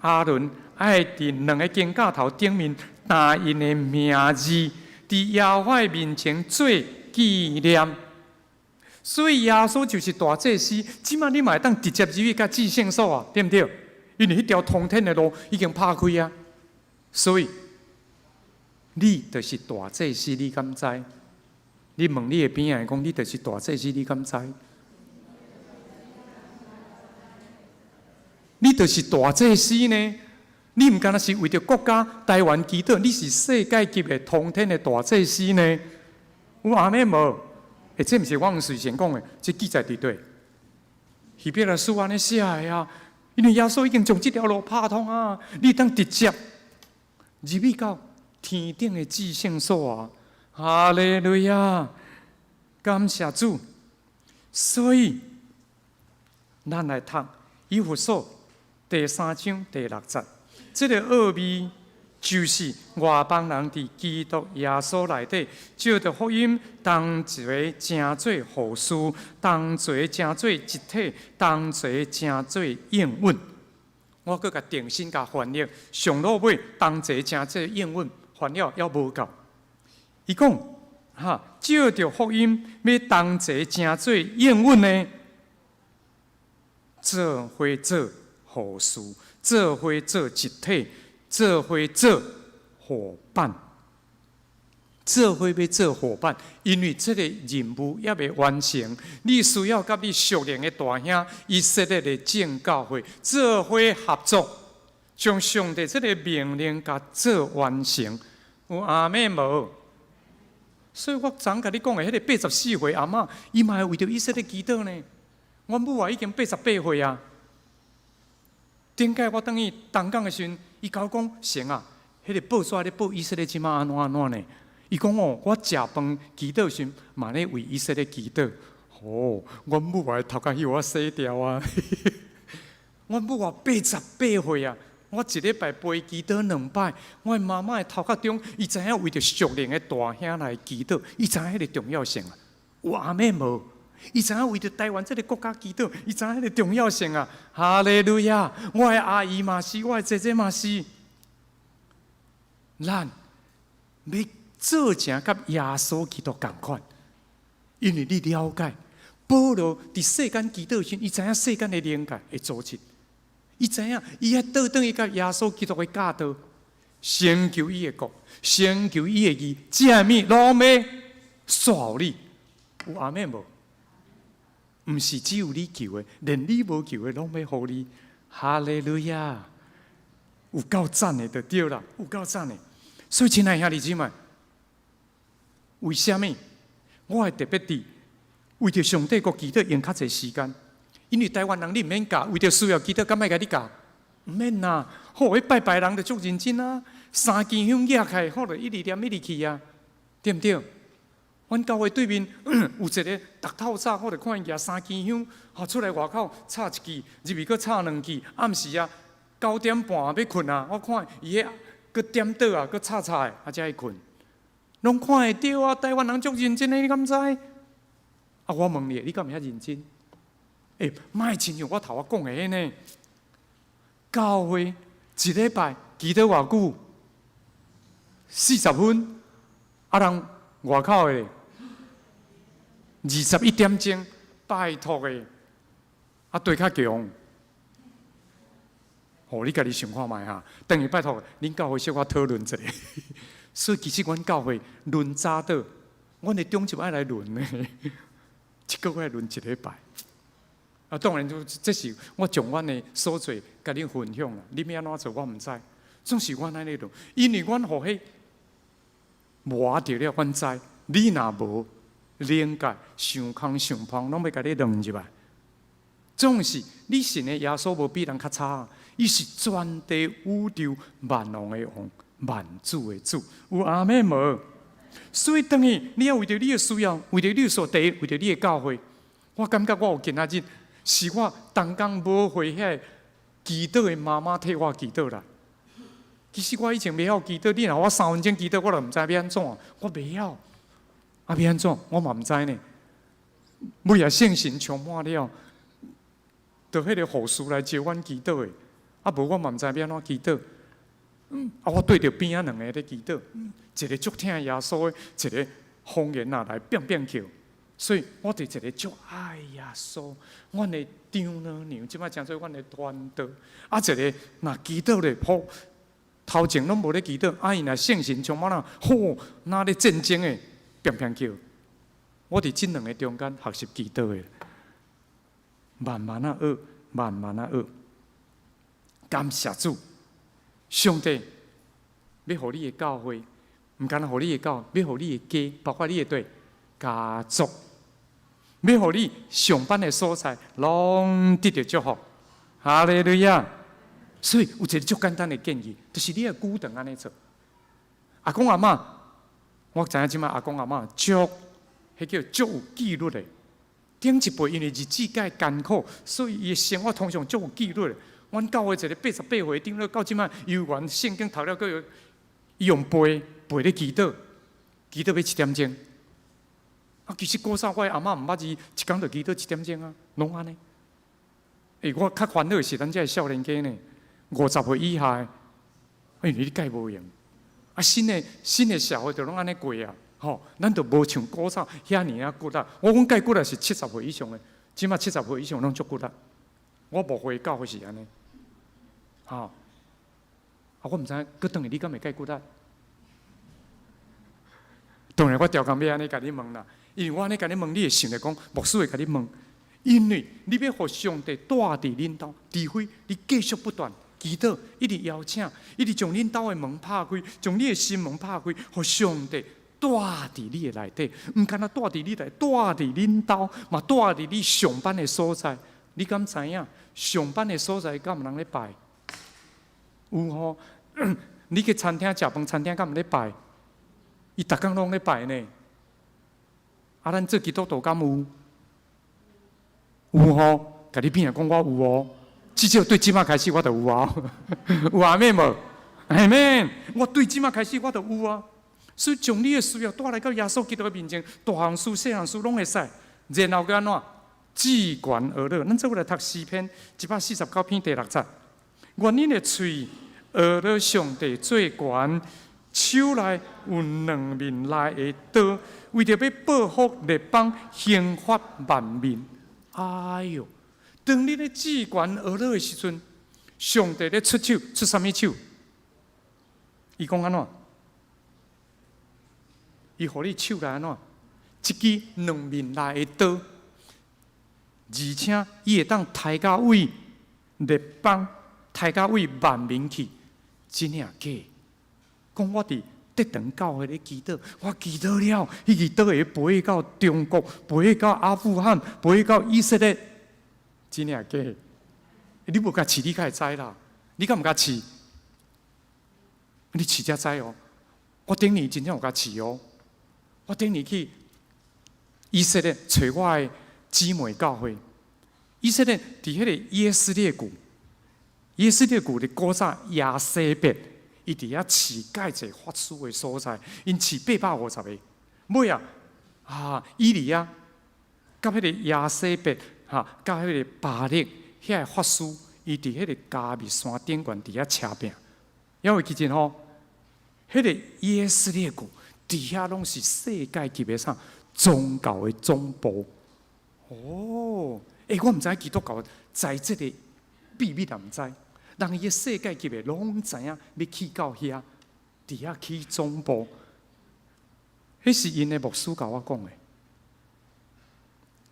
亞倫愛佇兩个經架頭頂面擔𪜶的名字，佇耶和華面前做紀念。所以耶穌就是大祭司，這馬你嘛會當直接入去共至聖所啊，對毋對？因為彼條通天的路已經拍開啊，所以你就是大祭司，你敢知？你問你的邊仔講，你就是大祭司，你敢知？你就是大祭司呢？你毋干焦是為著國家台灣祈禱，你是世界級的通天的大祭司呢？有阿們無？欸，這毋是我隨便講的，這記載佇佗？希伯來書按呢寫的啊，因為耶穌已經將這條路拍通啊，你當直接入去到天頂的至聖所啊！哈利路亞，感謝主。所以，咱來讀以弗所第三章第六節，這个奧秘就是外邦人佇基督耶穌內底，藉著福音同齊成做後嗣，同齊成做一體，同齊成做應允。我閣共重新共翻譯，上落尾同齊成做應允，翻了猶無夠。伊講，哈，藉著福音欲同齊成做應允呢，做伙做後嗣，做伙做一體，做伙做夥伴，做伙欲做夥伴，因為這个任務猶未完成，你需要佮你屬靈的大兄以色列的眾教會做伙合作，將上帝這个命令共做完成。有阿們無？所以我昨共你講的彼个84歲阿嬤，伊嘛會為著以色列祈禱呢。阮母啊已經88歲啊。頂擺我轉去東港的時陣，伊共我講，成啊，彼个報紙咧報以色列這馬按怎按怎呢？伊講哦，我食飯祈禱時嘛咧為以色列祈禱。哦，阮母啊頭殼予我洗掉啊！阮母啊88歲啊，我一禮拜陪伊祈禱兩擺。我媽媽的頭殼中，伊知影為著屬靈的大兄來祈禱，伊知影彼个重要性啊。有阿們無？伊知影為著台灣這个國家祈禱，伊知影彼个重要性啊！哈利路亞！我的阿姨嘛是，我的姐姐嘛是。咱欲做成佮耶穌基督仝款，因為你了解，保羅佇世間祈禱時，伊知影世間的靈界的組織，伊知影伊愛倒轉去佮耶穌基督的教導，成就伊的國，成就伊的義，這物攏欲煞予你，有阿們無？毋是只有你求的，連你無求的攏欲予你。哈利路亞！有夠讚的就對啦，有夠讚的。所以，親愛兄弟姊妹，為啥物我會特別佇為著上帝國祈禱用較濟時間？因為台灣人你毋免教，為著需要祈禱，敢愛共你教？毋免啦。好，彼拜拜人就足認真啊，三支香舉起來，好就一直念一直去啊，對毋對？阮教會對面有一个，逐透早我就看伊舉三支香，吼出來外口插一支，入去閣插兩支。暗時啊9點半欲睏啊，我看伊彼閣點桌啊，閣插插的，啊才去睏。攏看會著啊！台灣人足認真的，你敢知？啊，我問你，你敢會遐認真？欸，莫親像我頭仔講的彼呢？教會一禮拜祈禱偌久？40分。啊，人外口的21點鐘，拜託的，啊，對較強。吼，你家己想看覓哈？等於拜託，恁教會小可討論一下。所以其實阮教會輪早禱，阮的長執愛來輪呢，一個月輪一禮拜。啊，當然就這是我將阮的所做，共恁分享啦。你欲按怎做，我毋知。總是阮按呢輪，因為阮予彼磨著了，阮知。你若無靈界傷空傷芳，攏欲共你亂入來。總是你信的耶穌無比人較差，伊是全地宇宙萬王的王，萬主的主，有阿們無？所以當伊你要為著你的需要，為著你的所地，為著你的教會，我感覺我有今仔日是我同工母會遐祈禱的媽媽替我祈禱啦。其實我以前袂曉祈禱，你若我3分鐘祈禱，我就毋知欲按怎，我袂曉，啊欲按怎，我嘛毋知呢。尾仔聖神充滿了，就彼個護士來招阮祈禱的，啊無我嘛毋知欲按怎祈禱。啊我對著邊仔兩個咧祈禱，一個足疼耶穌的，一個方言若來變變叫，所以我佇一個足愛耶穌，阮的長老娘，這擺稱做阮的傳道，啊一個若祈禱咧，好頭前攏無咧祈禱，啊伊若聖神充滿了，吼，若咧戰爭的變變叫，我佇這兩個中間學習祈禱的，慢慢仔學，慢慢仔學，感謝主，上帝欲予你的教會，毋干焦予你的教，欲予你的家，包括你的對家族，欲予你上班的所在，攏得著祝福。哈利路亞！所以有一個足簡單的建議，就是你愛久長按呢做。阿公阿嬤，我知影這擺阿公阿嬤足，彼叫足有紀律的。頂一輩因為日子較艱苦，所以伊的生活通常足有紀律的。阮教會一個88歲長老，到這擺猶原聖經讀了閣有，伊用背背咧祈禱，祈禱欲7點鐘。啊，其實古早我的阿嬤毋捌字，一工就祈禱7點鐘啊，攏按呢。欸，我較煩惱的是咱這少年家呢，50歲以下的，欸，你蓋無閒。啊，新的社會就攏按呢過啊，吼，咱就無像古早遐爾仔骨力。我講蓋骨力是70歲以上的，這擺70歲以上攏足骨力。我牧會教會是按呢，吼。啊，我毋知閣轉去你敢會蓋骨力？當然我刁工欲按呢共你問啦，因為我按呢共你問，你會想著講牧師會共你問，因為你欲予上帝住佇恁兜，除非你繼續不斷祈禱，一直邀請，一直將恁兜的門拍開，將你的心門拍開，予上帝住佇你的內底，毋干焦住佇你內，住佇恁兜，嘛住佇你上班的所在。你敢知影？上班的所在敢有人咧拜？有吼。你去餐廳食飯，餐廳敢有咧拜？伊逐工攏咧拜呢。啊，咱做基督徒敢有？有吼，共你邊仔講我有哦。至少對這擺開始我就有啊。有阿們無？阿們，我對這擺開始我就有啊。所以將你的需要帶來到耶穌基督的面前，大項事、細項事攏會使。然後閣按怎？至懸呵樂。咱做伙來讀詩篇149篇第六節。願恁的喙呵樂上帝做懸，手內有兩面利的刀，為著欲報復列邦，刑罰萬民。哎喲！當你咧至懸呵樂的時陣，上帝咧出手，出啥物手？伊講按怎？伊予你手內按怎？一支兩面利的刀，而且伊會當刣到位列邦，刣到位萬民去，真抑假？講我佇德堂教會咧祈禱，我祈禱了，彼支刀會飛到中國，飛到阿富汗，飛到以色列，真抑假？你無共試，你較會知啦。你敢毋共試？你試才知哦。我頂年真正有共試哦。我頂年去以色列揣我的姊妹教會，以色列佇彼個耶斯列谷，耶斯列谷的古早亞西別，伊佇遐飼蓋濟法師的所在，𪜶飼850個。尾啊，啊，以利亞佮彼個耶洗別，哈，佮彼個巴力遐个法師，伊佇彼個迦密山頂懸佇遐車拚。因為其實吼，彼個以色列國佇遐攏是世界級的啥宗教的總部。哦，欸，我毋知基督教知這個秘密也毋知，人伊個世界級的攏知影欲去到遐，佇遐起總部。彼是𪜶的牧師共我講的。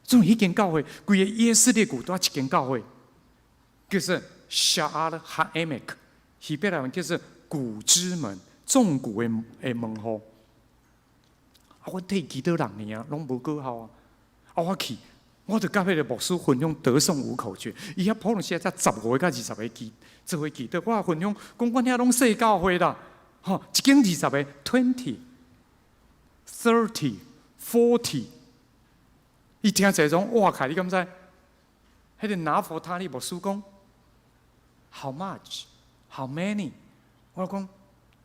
總彼間教會，規个以色列國都一間教會，叫做 Sha'ar HaEmek，希伯來文叫做谷之門，縱谷的門戶。啊，阮替祈禱人爾，攏無果效啊！啊，我去，我就佮彼个牧師分享得勝五口訣。伊遐普通時才15個佮20個祈做伙祈禱，我分享講，阮遐攏細教會啦，吼，一間20個，20、30、40，伊聽這種哇靠，你敢知？彼個拿弗他利牧師講，How much? How many？我講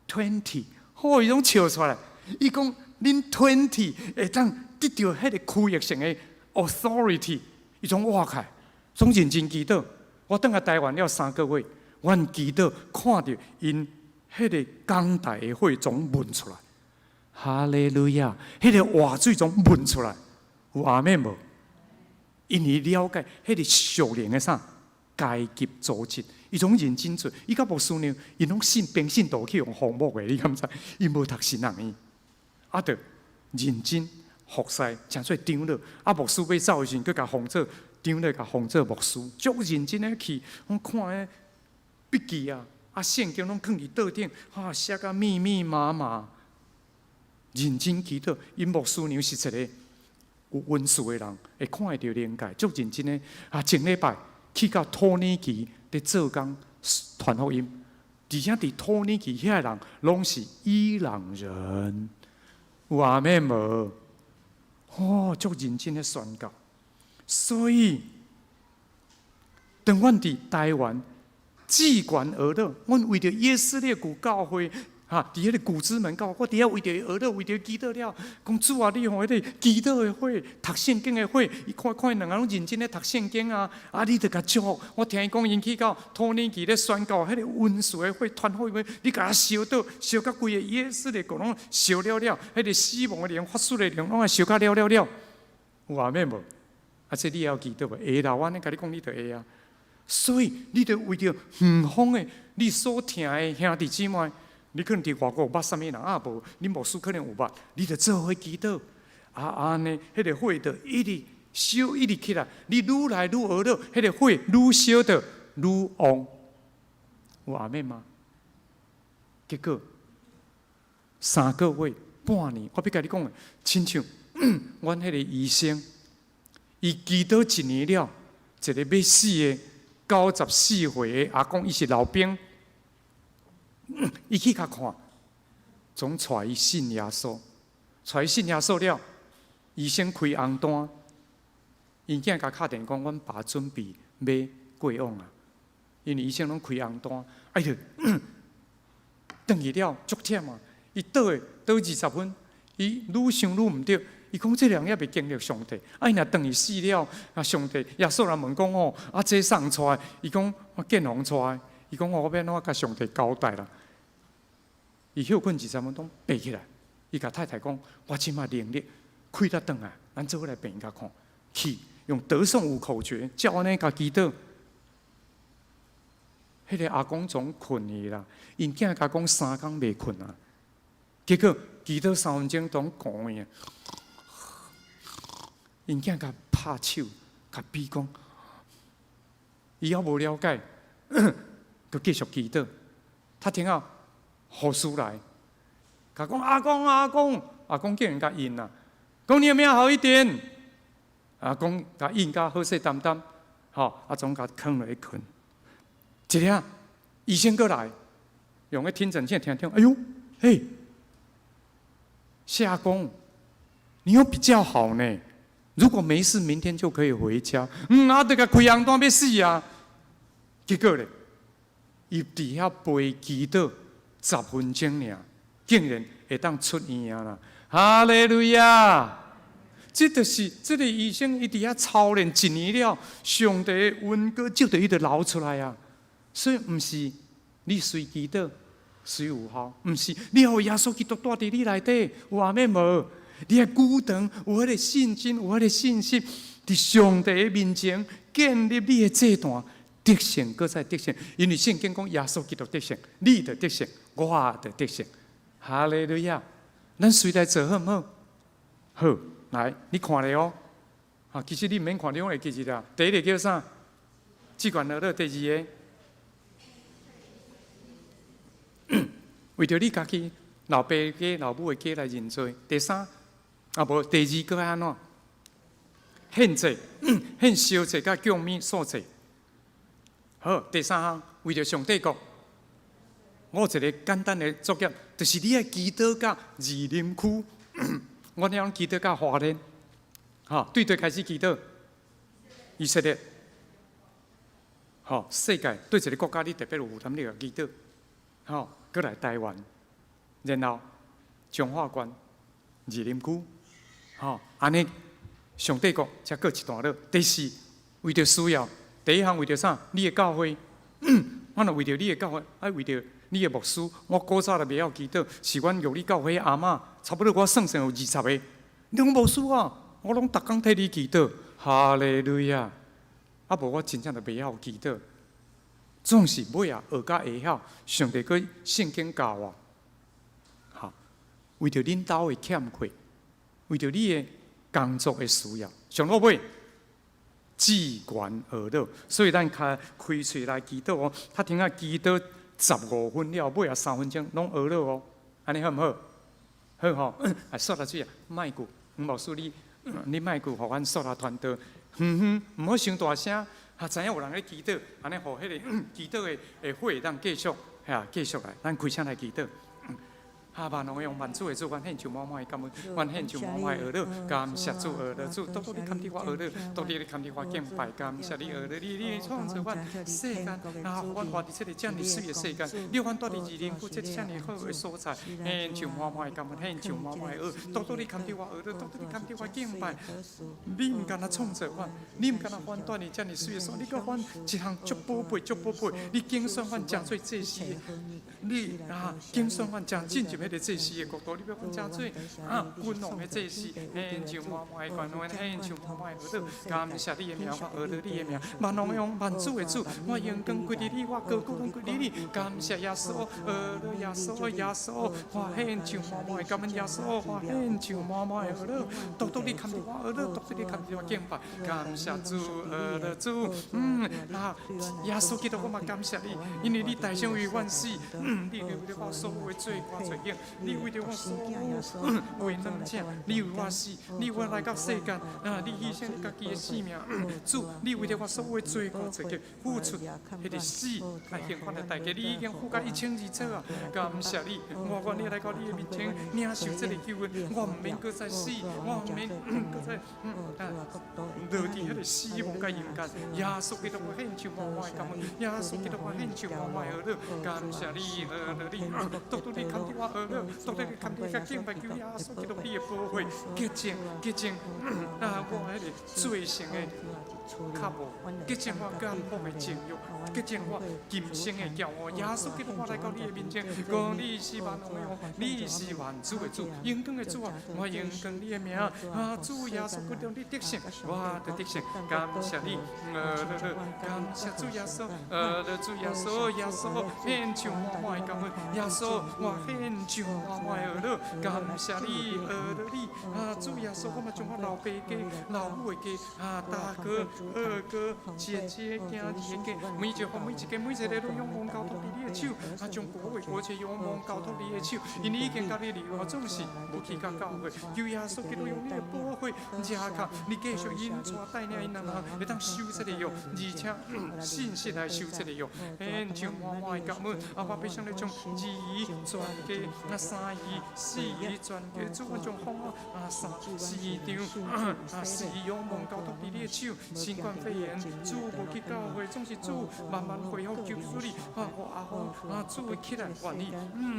20，吼，伊攏笑出來。伊講恁 20 會當得著彼個區域性的 authority，伊種哇靠，總認真祈禱。我轉來台灣了3個月，阮祈禱看著𪜶彼個講台的火總噴出來，哈利路亞！彼個活水總噴出來，有阿們無？因為了解彼個屬靈的啥階級組織，伊總認真做。伊佮牧師娘，𪜶攏信平信徒去予封木的，你敢知？伊無讀神學院，啊，著認真服侍，成做長老。啊，牧師欲走的時陣，閣共封做長老，共封做牧師，足認真的去，阮看彼筆記啊，啊，聖經攏囥佇桌頂，啊，寫甲密密麻麻，認真祈禱。𪜶牧師娘是一個有恩賜的人，會看會著靈界，足認真的。啊，前禮拜去到土耳其佇做工傳福音，而且佇土耳其遐个人攏是伊朗人，有阿們無？哦，足認真的宣教。所以，當阮佇台灣志懸俄勒，阮為著以色列國教會，哈，佇彼個谷之門教會，我佇遐為著俄勒，為著祈禱了，講主啊，你予彼個祈禱的火，讀聖經的火，伊看看𪜶兩个攏認真咧讀聖經啊，啊，你著共祝福。我聽伊講，𪜶去到土耳其咧宣教，彼個恩賜的火、傳福音的，你共燒倒，燒甲規個以色列國攏燒了了，彼個死亡的靈、法術的靈，攏愛燒甲了了了。有阿們無？啊，這你會曉祈禱無？會啦，我按呢共你講，你就會啊。所以，你著為著遠方的你所疼的兄弟姊妹，你可能佇外國捌啥物人啊？無，恁牧師可能有捌，你著做伙祈禱。啊，按呢，彼個火就一直燒，一直起來。你愈來愈呵咾，彼個火愈燒得愈旺。有阿們嗎？結果3個月半年，我欲共你講的，親像阮彼個醫生，伊祈禱一年了，一個欲死的94歲的阿公，伊是老兵，伊去共看，總帶伊信耶穌，帶伊信耶穌了，醫生開紅單，𪜶囝共敲電話講，阮爸準備欲過往啊，因為醫生攏開紅單，啊伊就轉去了，足忝啊，伊倒的倒20分，伊愈想愈毋對。伊講這人猶未經歷上帝，啊伊若轉去死了，啊上帝耶穌來問講吼，啊這啥人帶？伊講我建宏帶。伊講我欲按怎共上帝交代啦？伊歇睏20分鐘爬起來，伊共太太講：我這馬能力開得轉來，咱做伙來病院共看。去用得勝五口訣，照按呢共祈禱。彼個阿公總睏去啦，𪜶囝共講3工袂睏啊，結果祈禱3分鐘總講去。𪜶囝共拍手，共比講，伊猶無了解，閣繼續祈禱。他聽到護士來，共講阿公阿公，阿公竟然共應啊，講你有沒有好一點？阿公共應甲好勢澹澹，吼，啊總共囥落去睏。一下醫生閣來，用彼聽診器聽聽，哎喲，嘿，謝阿公，你有比較好呢。如果沒事，明天就可以回家。嗯，啊，這個開紅單欲死啊！結果咧，伊佇遐陪祈禱， 10分鐘爾，竟然會當出院啊啦！哈利路亞！這就是這個醫生，伊佇遐操練一年了，上帝的恩膏照著伊就流出來啊！所以毋是你隨祈禱隨有效，毋是你予耶穌基督住佇你內底，有阿們無？你愛鼓動有彼個信心，有彼個信心，佇上帝的面前建立你的祭壇，得勝，閣再得勝。因為聖經講耶穌基督得勝，你就得勝，我就得勝。哈利路亞！咱隨來做好毋好？好，來，你看咧哦。啊，其實你毋免看，你攏會記得啦。第一個叫啥？志願樂樂。第二個，為著你家己老爸家、老母的家來認罪。第三，啊無，第二個按怎？獻祭、獻燒祭佮供物素祭。好，第三項，為著上帝國，我有一個簡單的作業，就是你愛祈禱到士林區，阮遐祈禱到花蓮，吼，對佗開始祈禱？以色列，吼，世界對一個國家你特別有負擔，你著祈禱，吼，閣來台灣，然後彰化縣士林區，吼，按呢上帝國才過一段落。第四，為著需要，第一項為著啥？你的教會，我若為著你的教會，愛為著你的牧師。我古早就袂曉祈禱，是阮玉里教會阿嬤，差不多我算算有20個。你講牧師啊，我攏逐工替你祈禱，哈利路亞。啊無我真正就袂曉祈禱，總是尾仔學甲會曉，上帝閣聖經教我，好，為著恁兜的欠缺，為著你的工作的需要，上落尾。志願學樂，所以咱開開喙來祈禱哦。較停仔祈禱15分了，尾仔3分鐘攏學樂哦。按呢好毋好？好吼，啊，煞來水啊，麥克，黃牧師你，你麥克予阮煞來傳道，遠遠毋好傷大聲，啊，知影有人咧祈禱，按呢予彼個祈禱的會當繼續，嚇繼續來，咱開聲來祈禱。哈，萬王的王，萬主的主，阮獻上滿滿的感恩，阮獻上滿滿的學樂，感謝主學樂，主獨獨你堪得我學樂，獨獨你堪得我敬拜，感謝你學樂，你創造阮世間，啊，予阮活佇這個遮爾媠的世間，你予阮住佇士林區這遮爾好的所在，獻上滿滿的感恩，獻上滿滿的學，獨獨你堪得我學樂，獨獨你堪得我敬拜。你毋干焦創造阮，你毋干焦予阮住佇遮爾媠的所在，你閣予阮一項足寶貝，足寶貝，你揀選阮成做祭司的，你啊揀選阮成進入彼個祭司的國度，你欲阮成做啊君王的祭司，獻上滿滿的感恩，獻上滿滿的學樂，感謝你的名，我學樂你的名，萬王的王，萬主的主，我榮光歸予你，我高舉攏歸予你，感謝耶穌，學樂耶穌，耶穌，我獻上滿滿的感恩，耶穌，我獻上滿滿的學樂，獨獨你堪得我學樂，獨獨你堪得我敬拜，感謝主，學樂主，啊，耶穌基督，我嘛感謝你，因為你代傷為阮死，你為著我所有的罪過罪孽，你為著我所有為軟者，你為我死，你為我來到世間，啊，你犧牲你家己的性命，主，你為著我所有的罪過罪孽付出彼個死來刑罰的代價，你已經付到一清二楚啊！感謝你，我願意來到你的面前領受這個救恩，我毋免閣再死，我毋免閣再落佇彼個死亡佮陰間。耶穌基督，我獻上滿滿的感恩，耶穌基督，我獻上滿滿的學樂，感謝你，學樂你，獨獨你堪得我學樂，獨獨你堪得較敬拜，求耶穌基督你的寶血潔淨潔淨啊！我彼個罪性的渴慕，潔淨我感福的情慾，潔淨我今生的驕傲。耶穌基督，我來到你的面前，講你是萬王的王，你是萬主的主，榮光的主啊！我榮光你的名啊！主耶穌基督，你得勝，我就得勝。感謝你，感謝主耶穌，主耶穌，耶穌獻上滿滿的感恩，耶穌我獻上滿滿的學樂，感謝你，學樂你啊！主耶穌，我嘛將我老爸家、老母的家啊，大哥、二哥、姐姐、囝兒的家，每一個每一個每一個攏勇往交託佇你的手，啊，將國位國權勇往交託你的手，因為已經佮你離開，總是無去到教會，求耶穌基督用你的寶血，遮卡，你繼續引帶帶領𪜶人會當守這個約，而且信實來守這個約，獻上滿滿的感恩，啊，我必須來將二姨全家啊三姨四姨全家主，阮將風啊三四張啊四勇門交託佇你的手，新冠肺炎主無去教會，總是主慢慢恢復，求主你啊，予阿峰啊主起來願意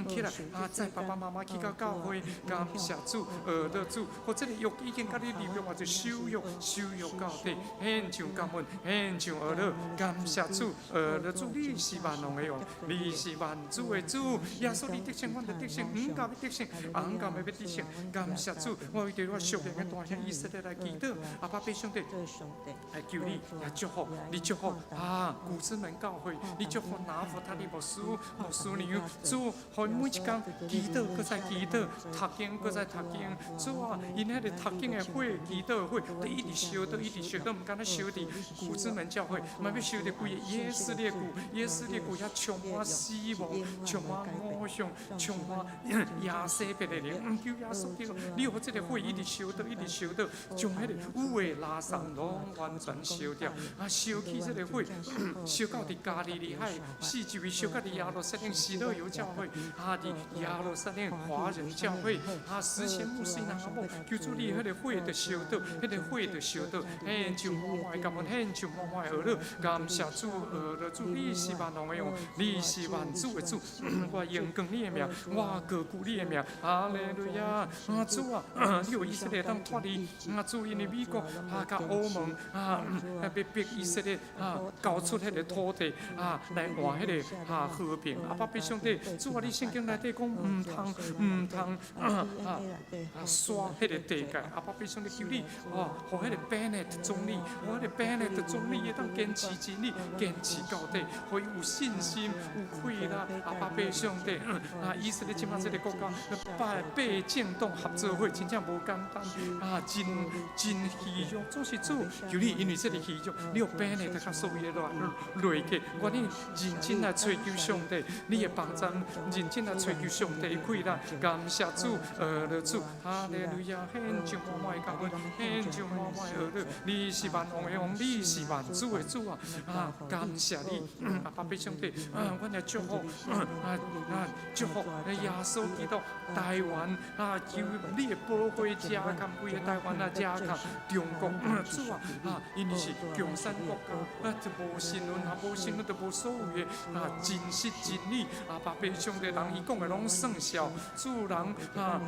起來啊，載爸爸媽媽去到教會，感謝主，學得主，予這個約已經佮你立約，或者守約，守約到底，獻上感恩，獻上學樂，感謝主，學樂主，你是萬王的王，你是萬主的主，耶穌你得勝，阮就得勝，黃教欲得勝，紅教欲得勝，感謝主，我為著我屬靈的大兄以色列來祈禱，阿爸父上帝，來求你來祝福，你祝福啊，古之門教會，你祝福拿弗他利牧師、牧師娘，主，予每一工祈禱，閣再祈禱，讀經，閣再讀經，主啊，𪜶彼個讀經的火、祈禱的火，都一直燒，都一直燒，都毋干焦燒佇古之門教會，嘛欲燒佇規個耶斯列谷，耶斯列谷遐充滿死亡，充滿偶像，充滿亞西別的靈，求耶穌基督，你予這個火一直燒到，一直燒到，將彼個有的垃圾攏完全燒掉，啊，燒起這個火，燒到佇加利利海四周圍，燒到佇耶路撒冷西羅猶教會，啊，佇耶路撒冷華人教會，啊，實現牧師人阿某，求主你彼個火就燒到，彼個火就燒到，獻上滿滿的感恩，獻上滿滿的喜樂，感謝主，喜樂主，你是萬王的王，你是萬主的主，我榮光你的名，我高舉你的名，哈利路亞！啊，主啊，你予以色列當脫離，啊，主因為美國啊，佮歐盟啊，欲逼以色列啊，交出彼個土地啊，來換彼個啊和平。阿爸父上帝，主啊，你聖經內底講毋通毋通啊啊刷彼個地界。阿爸父上帝求你，哦，予彼個 Bennett 總理，予彼個 Bennett 總理會當堅持真理，堅持到底，予伊有信心，有氣力。阿爸父上帝，啊，以色列這馬這個國家，八八政黨合作會真正無簡單，啊，真真虛弱。總是主求你，因為這個虛弱，你予 Bennett 佮所有的內閣，願意認真來追求上帝，你的幫助，認真來追求上帝的氣力，感謝主，喜樂主，哈利路亞，獻上滿滿的感恩，獻上滿滿的喜樂，你是萬王的王，你是萬主的主啊！啊，感謝你，阿爸父上帝，啊，阮來祝福，啊啊，祝福耶穌基督台灣啊，求你的保護遮蓋規個台灣啊，遮蓋中國，主啊，啊，因為是共產國家，啊，就無新聞啊，無新聞就無所謂的啊，真實真理，阿爸父上帝人伊講的攏算數，主人啊，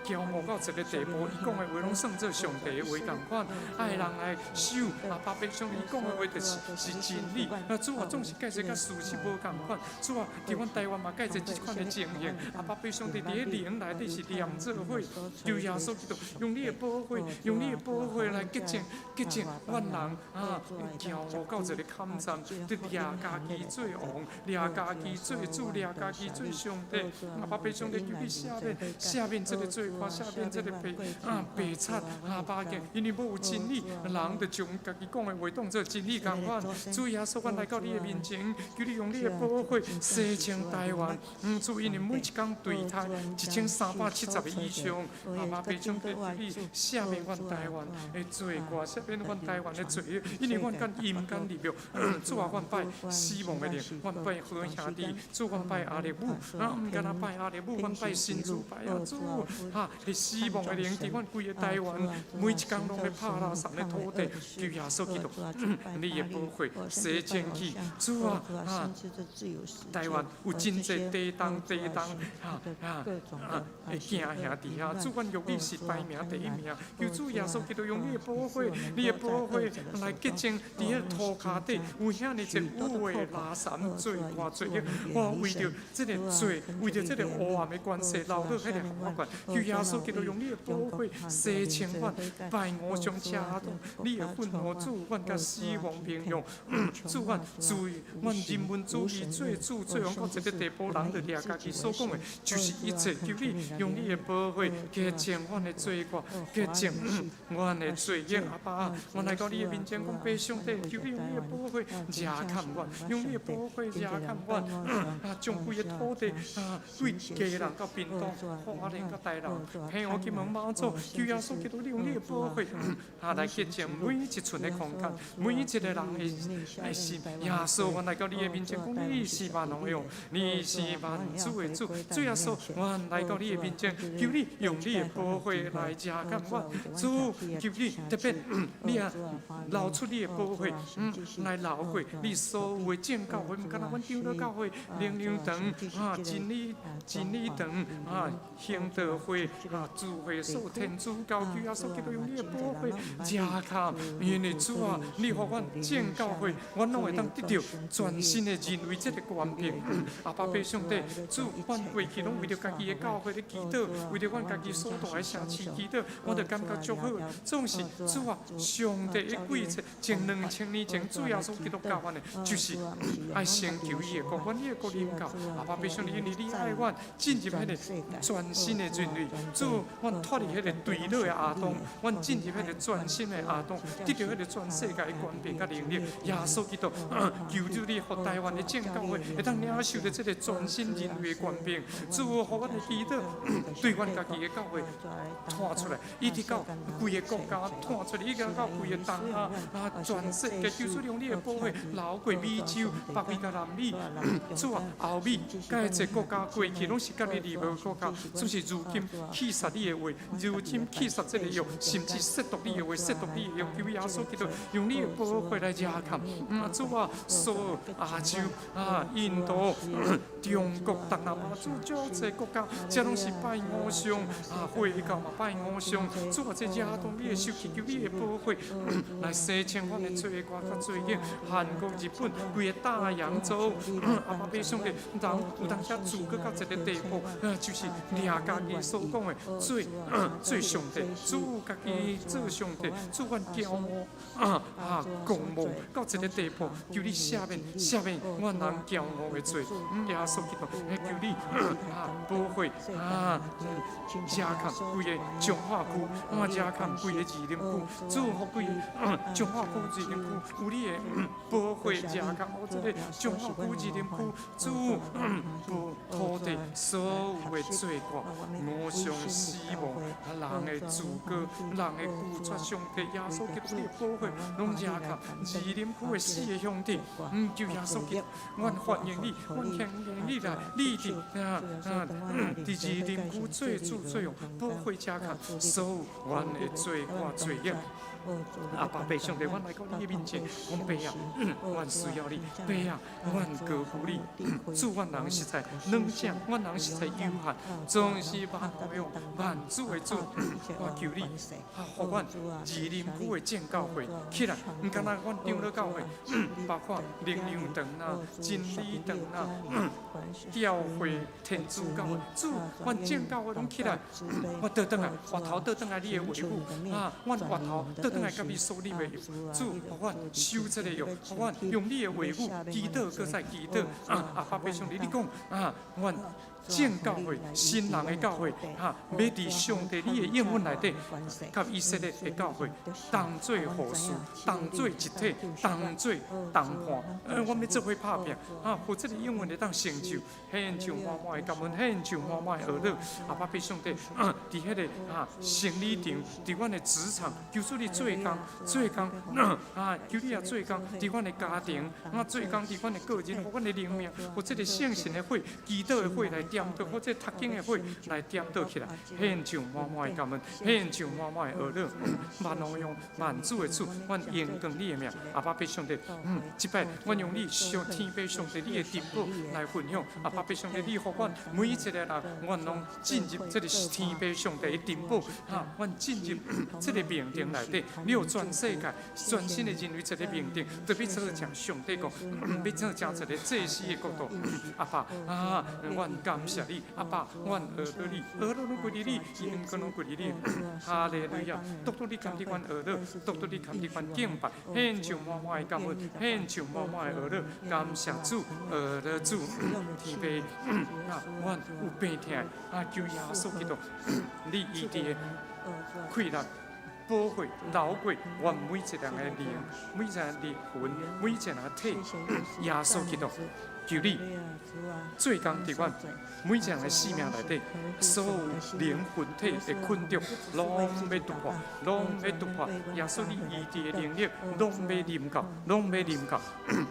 驕傲到一個地步，伊講的話攏算做上帝的話仝款，愛人來守，阿爸父上帝伊講的話就是是真理，啊，主啊，總是解釋佮事實無仝款，主啊，佇阮台灣嘛解釋這款的情形，阿爸父上帝佇咧靈內底是連做伙，求耶穌基督用你的寶血，用你的寶血來潔淨潔淨阮人啊，驕傲到一個坎站，佇掠家己做王，掠家己做主，掠家己做上帝。阿爸父上帝求你赦免赦免這個罪過，赦免這個白啊白賊阿爸嘅，因為無有真理，人就將家己講的話當做真理仝款。主耶穌，阮來到你的面前，求你用你的寶血洗淨台灣。主，因為每一工對台1370個以上，阿爸父上帝求你赦免阮台灣的罪過，赦免阮台灣的罪惡，因為阮佮陰間立約。主啊，阮拜死亡的靈，阮拜好兄弟，主阮拜阿列母，啊，毋干焦拜阿列母，阮拜神主拜啊，主，哈，彼死亡的靈佇阮規個台灣，每一工攏咧拍垃圾的土地，求耶穌基督，你的寶血洗清去，主啊，啊，台灣有真濟地動地動，哈啊啊，會驚兄弟啊，主阮玉里是排名第一名，求主耶穌基督用你的寶血，你的寶血來潔淨佇彼個塗跤底有遐爾濟有的垃圾罪過罪惡，我為著這個罪，為著這個黑暗的關係，留落彼個法官，求耶穌基督用你的寶血洗清阮，拜偶像車動，你的憤怒主，阮佮死亡並用，主阮注意，阮人文主義做主做王到這個地步，人就掠家己所講的，就是一切。求你用你的寶血潔淨阮的罪過，潔淨阮的罪孽。阿爸，阮來到你的面前，講父上帝，求你用你的寶血遮蓋阮，用你的寶血遮蓋阮，啊，將規個土地啊，對基隆到屏東、花蓮到台南、澎湖、金門、馬祖，求耶穌基督，你用你的寶血啊來潔淨每一寸的空間，每一個人的心。耶穌，阮來到你的面前，講你是萬王的王，你是萬主的主，主耶穌，阮來到你的面前，求你用你的寶血來遮蓋阮。主，求你特別，你也流出你的寶血，來流過你所有的正教會，毋干焦阮長老教會、靈糧堂啊、真理堂啊、興道會啊、聚會所、天主教，求耶穌基督用你的寶血遮蓋，因為主啊，你予阮正教會，阮攏會當得著全新的人類這个權柄。阿爸父上帝，主，阮過去攏為著家己的教會咧祈禱，為著阮家己所蹛的城市祈禱，我就感覺足好。總是主啊，上帝的計策，前2000年前主耶穌基督教阮的，就是愛先求伊的國，阮伊的國臨到。阿爸父上帝，因為你愛阮，進入彼个全新的人類，主，阮脫離彼个墜落的亞當，阮進入彼个全新的亞當，得著彼个全世界的權柄佮能力。耶穌基督，求主你予台灣的正教會會當領受著這个全新人類的權柄，主，予阮的祈禱對阮家己的教會拖出來，一直到規个國家拖出來，一直到規个東亞啊，全世界，求主用你的寶血流過美洲、北美佮南美，主啊，歐美，佮一個國家過去攏是佮你離合國家，只是如今棄殺你的話，如今棄殺這个約，甚至褻瀆你的話，褻瀆你的約，求耶穌基督用你的寶血來遮蓋。主啊，所有亞洲啊、印度、中國、東南亞，主足濟國家，這攏是拜偶像啊，回教嘛拜偶像。主啊，這亞當你的手，祈求你的寶血來洗清阮的罪過佮罪孽。韓國、日本，規个大洋洲，阿爸父上帝，人有當時自高到一个地步，就是掠家己所講的做做上帝，主家己做上帝，主阮驕傲啊，狂妄到一个地步，求你赦免赦免阮人驕傲的罪。耶穌基督，求你啊，寶血啊，遮蓋規个彰化區，啊，遮蓋規个士林區，主予規个彰化區、士林區有你的寶血遮蓋，予這个彰化區、士林區，主無土地所有的罪過、偶像、死亡、人的自高、人的拒絕上帝，耶穌基督你的寶血攏遮蓋士林區的四个兄弟，求耶穌基督，阮歡迎你，阮歡迎你來，你佇啊啊，佇士林區做主做王，寶血遮蓋所有阮的罪過罪孽。阿爸父上帝，阮來到你的面前，講爸啊，阮需要你，爸啊，阮高呼你，主，阮人實在軟弱，阮人實在有限，總是萬有萬主的主，我求你，啊，予阮士林區的正教會起來，毋干焦阮長老教會，包括靈糧堂啊、真理堂啊、教會、天主教會，主，阮正教會攏起來，我倒轉來，回頭倒轉來你的話語，啊，阮回頭倒轉來佮你所立的約，主，予阮守這个約，予阮用你的話語祈禱，閣再祈禱，啊，阿爸父上帝，你講啊，阮正教會、新人的教會，哈，欲佇上帝你的應允內底，佮以色列的教會同做後嗣，同做一體，同做同伴。阮欲做伙拍拚，啊，予這个應允會當成就，獻上滿滿的感恩，獻上滿滿的喜樂。阿爸父上帝，佇彼个啊生理場，佇阮的職場，求主你做工，做工，啊，求你也做工，佇阮的家庭，啊，做工佇阮的個人，予阮的靈命，予這个聖神的火、祈禱的火來點著，予這讀經的火來點著起來，獻上滿滿的感恩，獻上滿滿的喜樂，萬榮耀萬主的主，阮榮光你的名，阿爸父上帝，這擺阮用你上天父上帝你的珍寶來分享，阿爸父上帝，你予阮每一个人，阮攏進入這个天父上帝的珍寶，哈，阮進入這个命定內底，你有全世界全新的人類這个命定，特別做成上帝國，欲做成一个祭司的國度，阿爸啊，阮感謝你，阿爸，阮學樂你，學樂攏歸予你，榮光攏歸予你，哈利路亞，獨獨你堪得阮學樂，獨獨你堪得阮敬拜，獻上滿滿的感恩，獻上滿滿的喜樂，感謝主，喜樂主，天父，啊，阮有病痛，啊，求耶穌基督，你醫治的氣力。寶血流過阮每一個人的靈，每一個人的魂，每一個人的體，耶穌基督，求你做工佇阮每一個人的生命內底，所有靈魂體的困著，攏欲突破，攏欲突破。耶穌，你醫治的能力，攏欲臨到，攏欲臨到。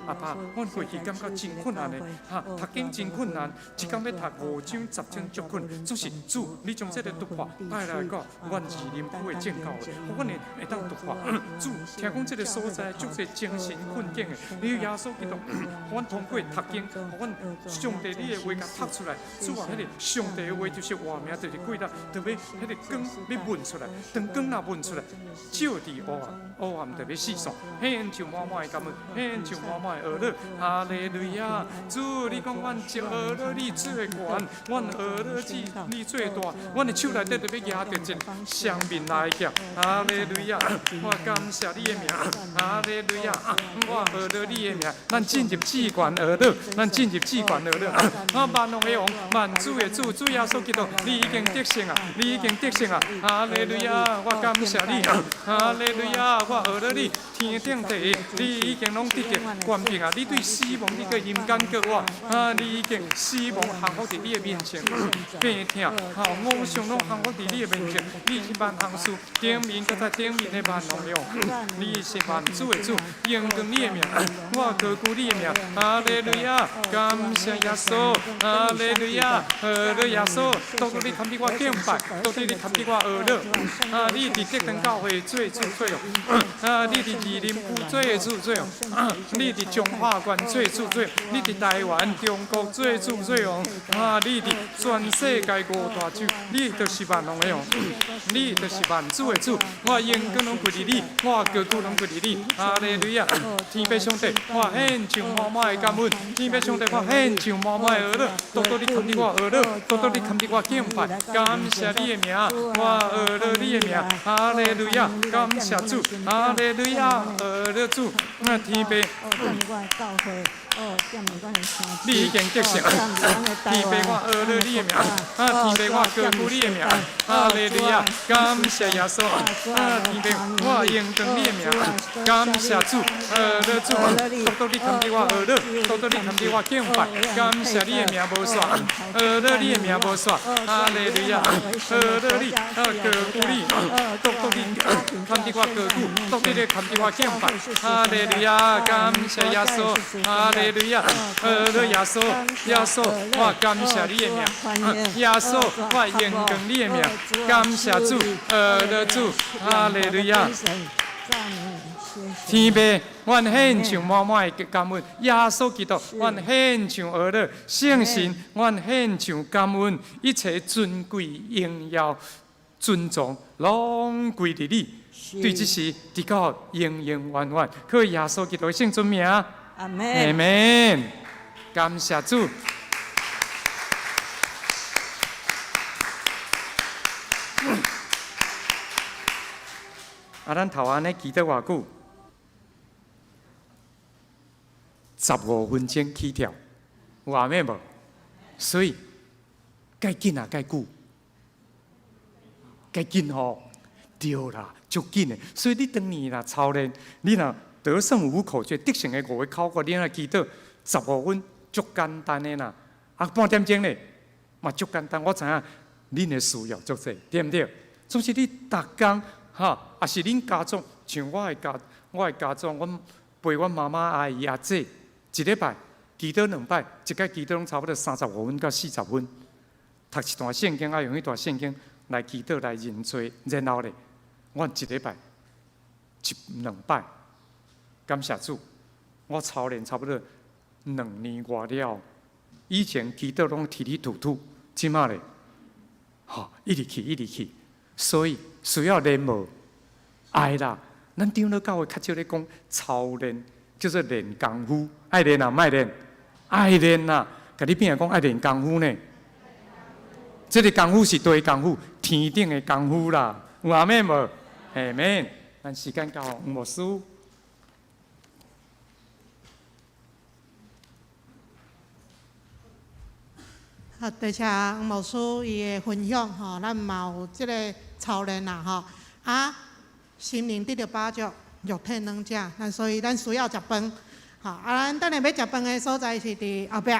阿爸，阮過去感覺真困難的，哈，讀經真困難，一工欲讀五章十章足困難。總是主，你將這个突破帶來到阮二林區的正教會，予阮會會當突破。主，聽講這个所在足濟精神困境的，你耶穌基督，予阮通過讀經，予阮上帝你的話共讀出來。主啊，彼个上帝的話就是活命，就是過力，就欲彼个光欲問出來，當光若問出來，照佇黑暗，黑暗就欲四散。獻上滿滿的感恩，獻上滿滿的呵咾，哈利路亞！主，你講阮就呵咾你最懸，阮呵咾你最大，阮的手內底就欲舉著一雙面來劍，哈利路亞！我感謝你的名，哈利路亞！我呵咾你的名，咱進入至懸呵咾，咱進入至懸呵咾。啊，萬王的王，萬主的主，主耶穌基督，你已經得勝啊！你已經得勝啊！哈利路亞！我感謝你，哈利路亞！我呵咾你，天頂地，你已經攏得著權柄啊！你對死亡，你閣陰間閣活，啊！你已經死亡降服佇你的面前，病痛，吼，偶像攏降服佇你的面前。你是萬行事頂面閣在頂面的萬王的王，你是萬主的主，榮光你的名，我高舉你的名，哈利路亞！感謝耶穌，哈利路亞，呵咾耶穌，獨獨你堪得我敬拜，獨獨你堪得我呵咾，啊！你佇德堂教會做主作用，啊！你佇二林區做主作用，你佇彰化縣做主作用，你佇台灣、中國做主作用，啊！你佇全世界五大洲，你就是萬王的王，你就是萬主的主，我榮光攏歸佇你，我高舉攏歸佇你，哈利路亞！天父上帝，我獻上滿滿的感恩，天父上帝，我獻上滿滿的呵咾，獨獨你堪得我呵咾，獨獨你堪得我敬拜，感謝你的名，我呵咾你的名，哈利路亞！感謝主，哈利路亞，呵咾主，那天父。你已經得勝，天父我呵咾你的名，啊天父我高舉你的名，哈利路亞，感謝耶穌，啊天父我榮光你的名，感謝主，呵咾主，獨獨你堪得我呵咾，獨獨你堪得我敬拜，感謝你的名無煞，呵咾你的名無煞，哈利路亞，呵咾你，啊高舉你，獨獨你堪得我高舉，獨獨你堪得我敬拜，哈利路亞，感謝耶穌，哈利路亞，呵咾耶穌，耶穌，我感謝你的名，耶穌，我榮光你的名，感謝主，呵咾主，哈利路亞。天父，阮獻上滿滿的感恩，耶穌基督，阮獻上呵咾，聖神，阮獻上感恩，一切尊貴榮耀尊崇，攏歸佇你。對這時，直到永永遠遠，靠耶穌基督的聖尊名。阿門。阿門。感謝主。啊，咱頭按呢祈禱偌久？15分鐘起跳，有阿們無？所以，蓋緊啊，蓋久，蓋緊吼，對啦，足緊的。所以你當年若操練，你若得勝無口訣，得勝的五個口訣，你若祈禱十五分，足簡單的啦。啊，半點鐘咧，嘛足簡單。我知影恁的需要足濟，對毋對？總是你逐工哈，抑是恁家族，像我的家族，阮陪阮媽媽、阿姨、阿姐，一禮拜祈禱兩擺，一擺祈禱攏差不多35分到40分。讀一段聖經，啊，用彼段聖經來祈禱來認罪，然後咧，阮一禮拜一兩擺，感謝主，我操練差不多2年外了。以前祈禱攏提提吐吐，這馬咧，吼，一直去，一直去，所以需要練無？愛啦，咱長老教會較少咧講操練，叫做練功夫。愛練啊，莫練，愛練啦。共你邊仔講愛練功夫呢？這个功夫是佗个功夫，天頂的功夫啦。有阿們無？阿們。咱時間交予黃牧師。啊，多謝黃牧師伊的分享吼，咱嘛有這个操練啦吼。啊，心靈得著飽足，肉體軟食，咱所以咱需要食飯。吼，啊，咱等下欲食飯的所在是佇後壁。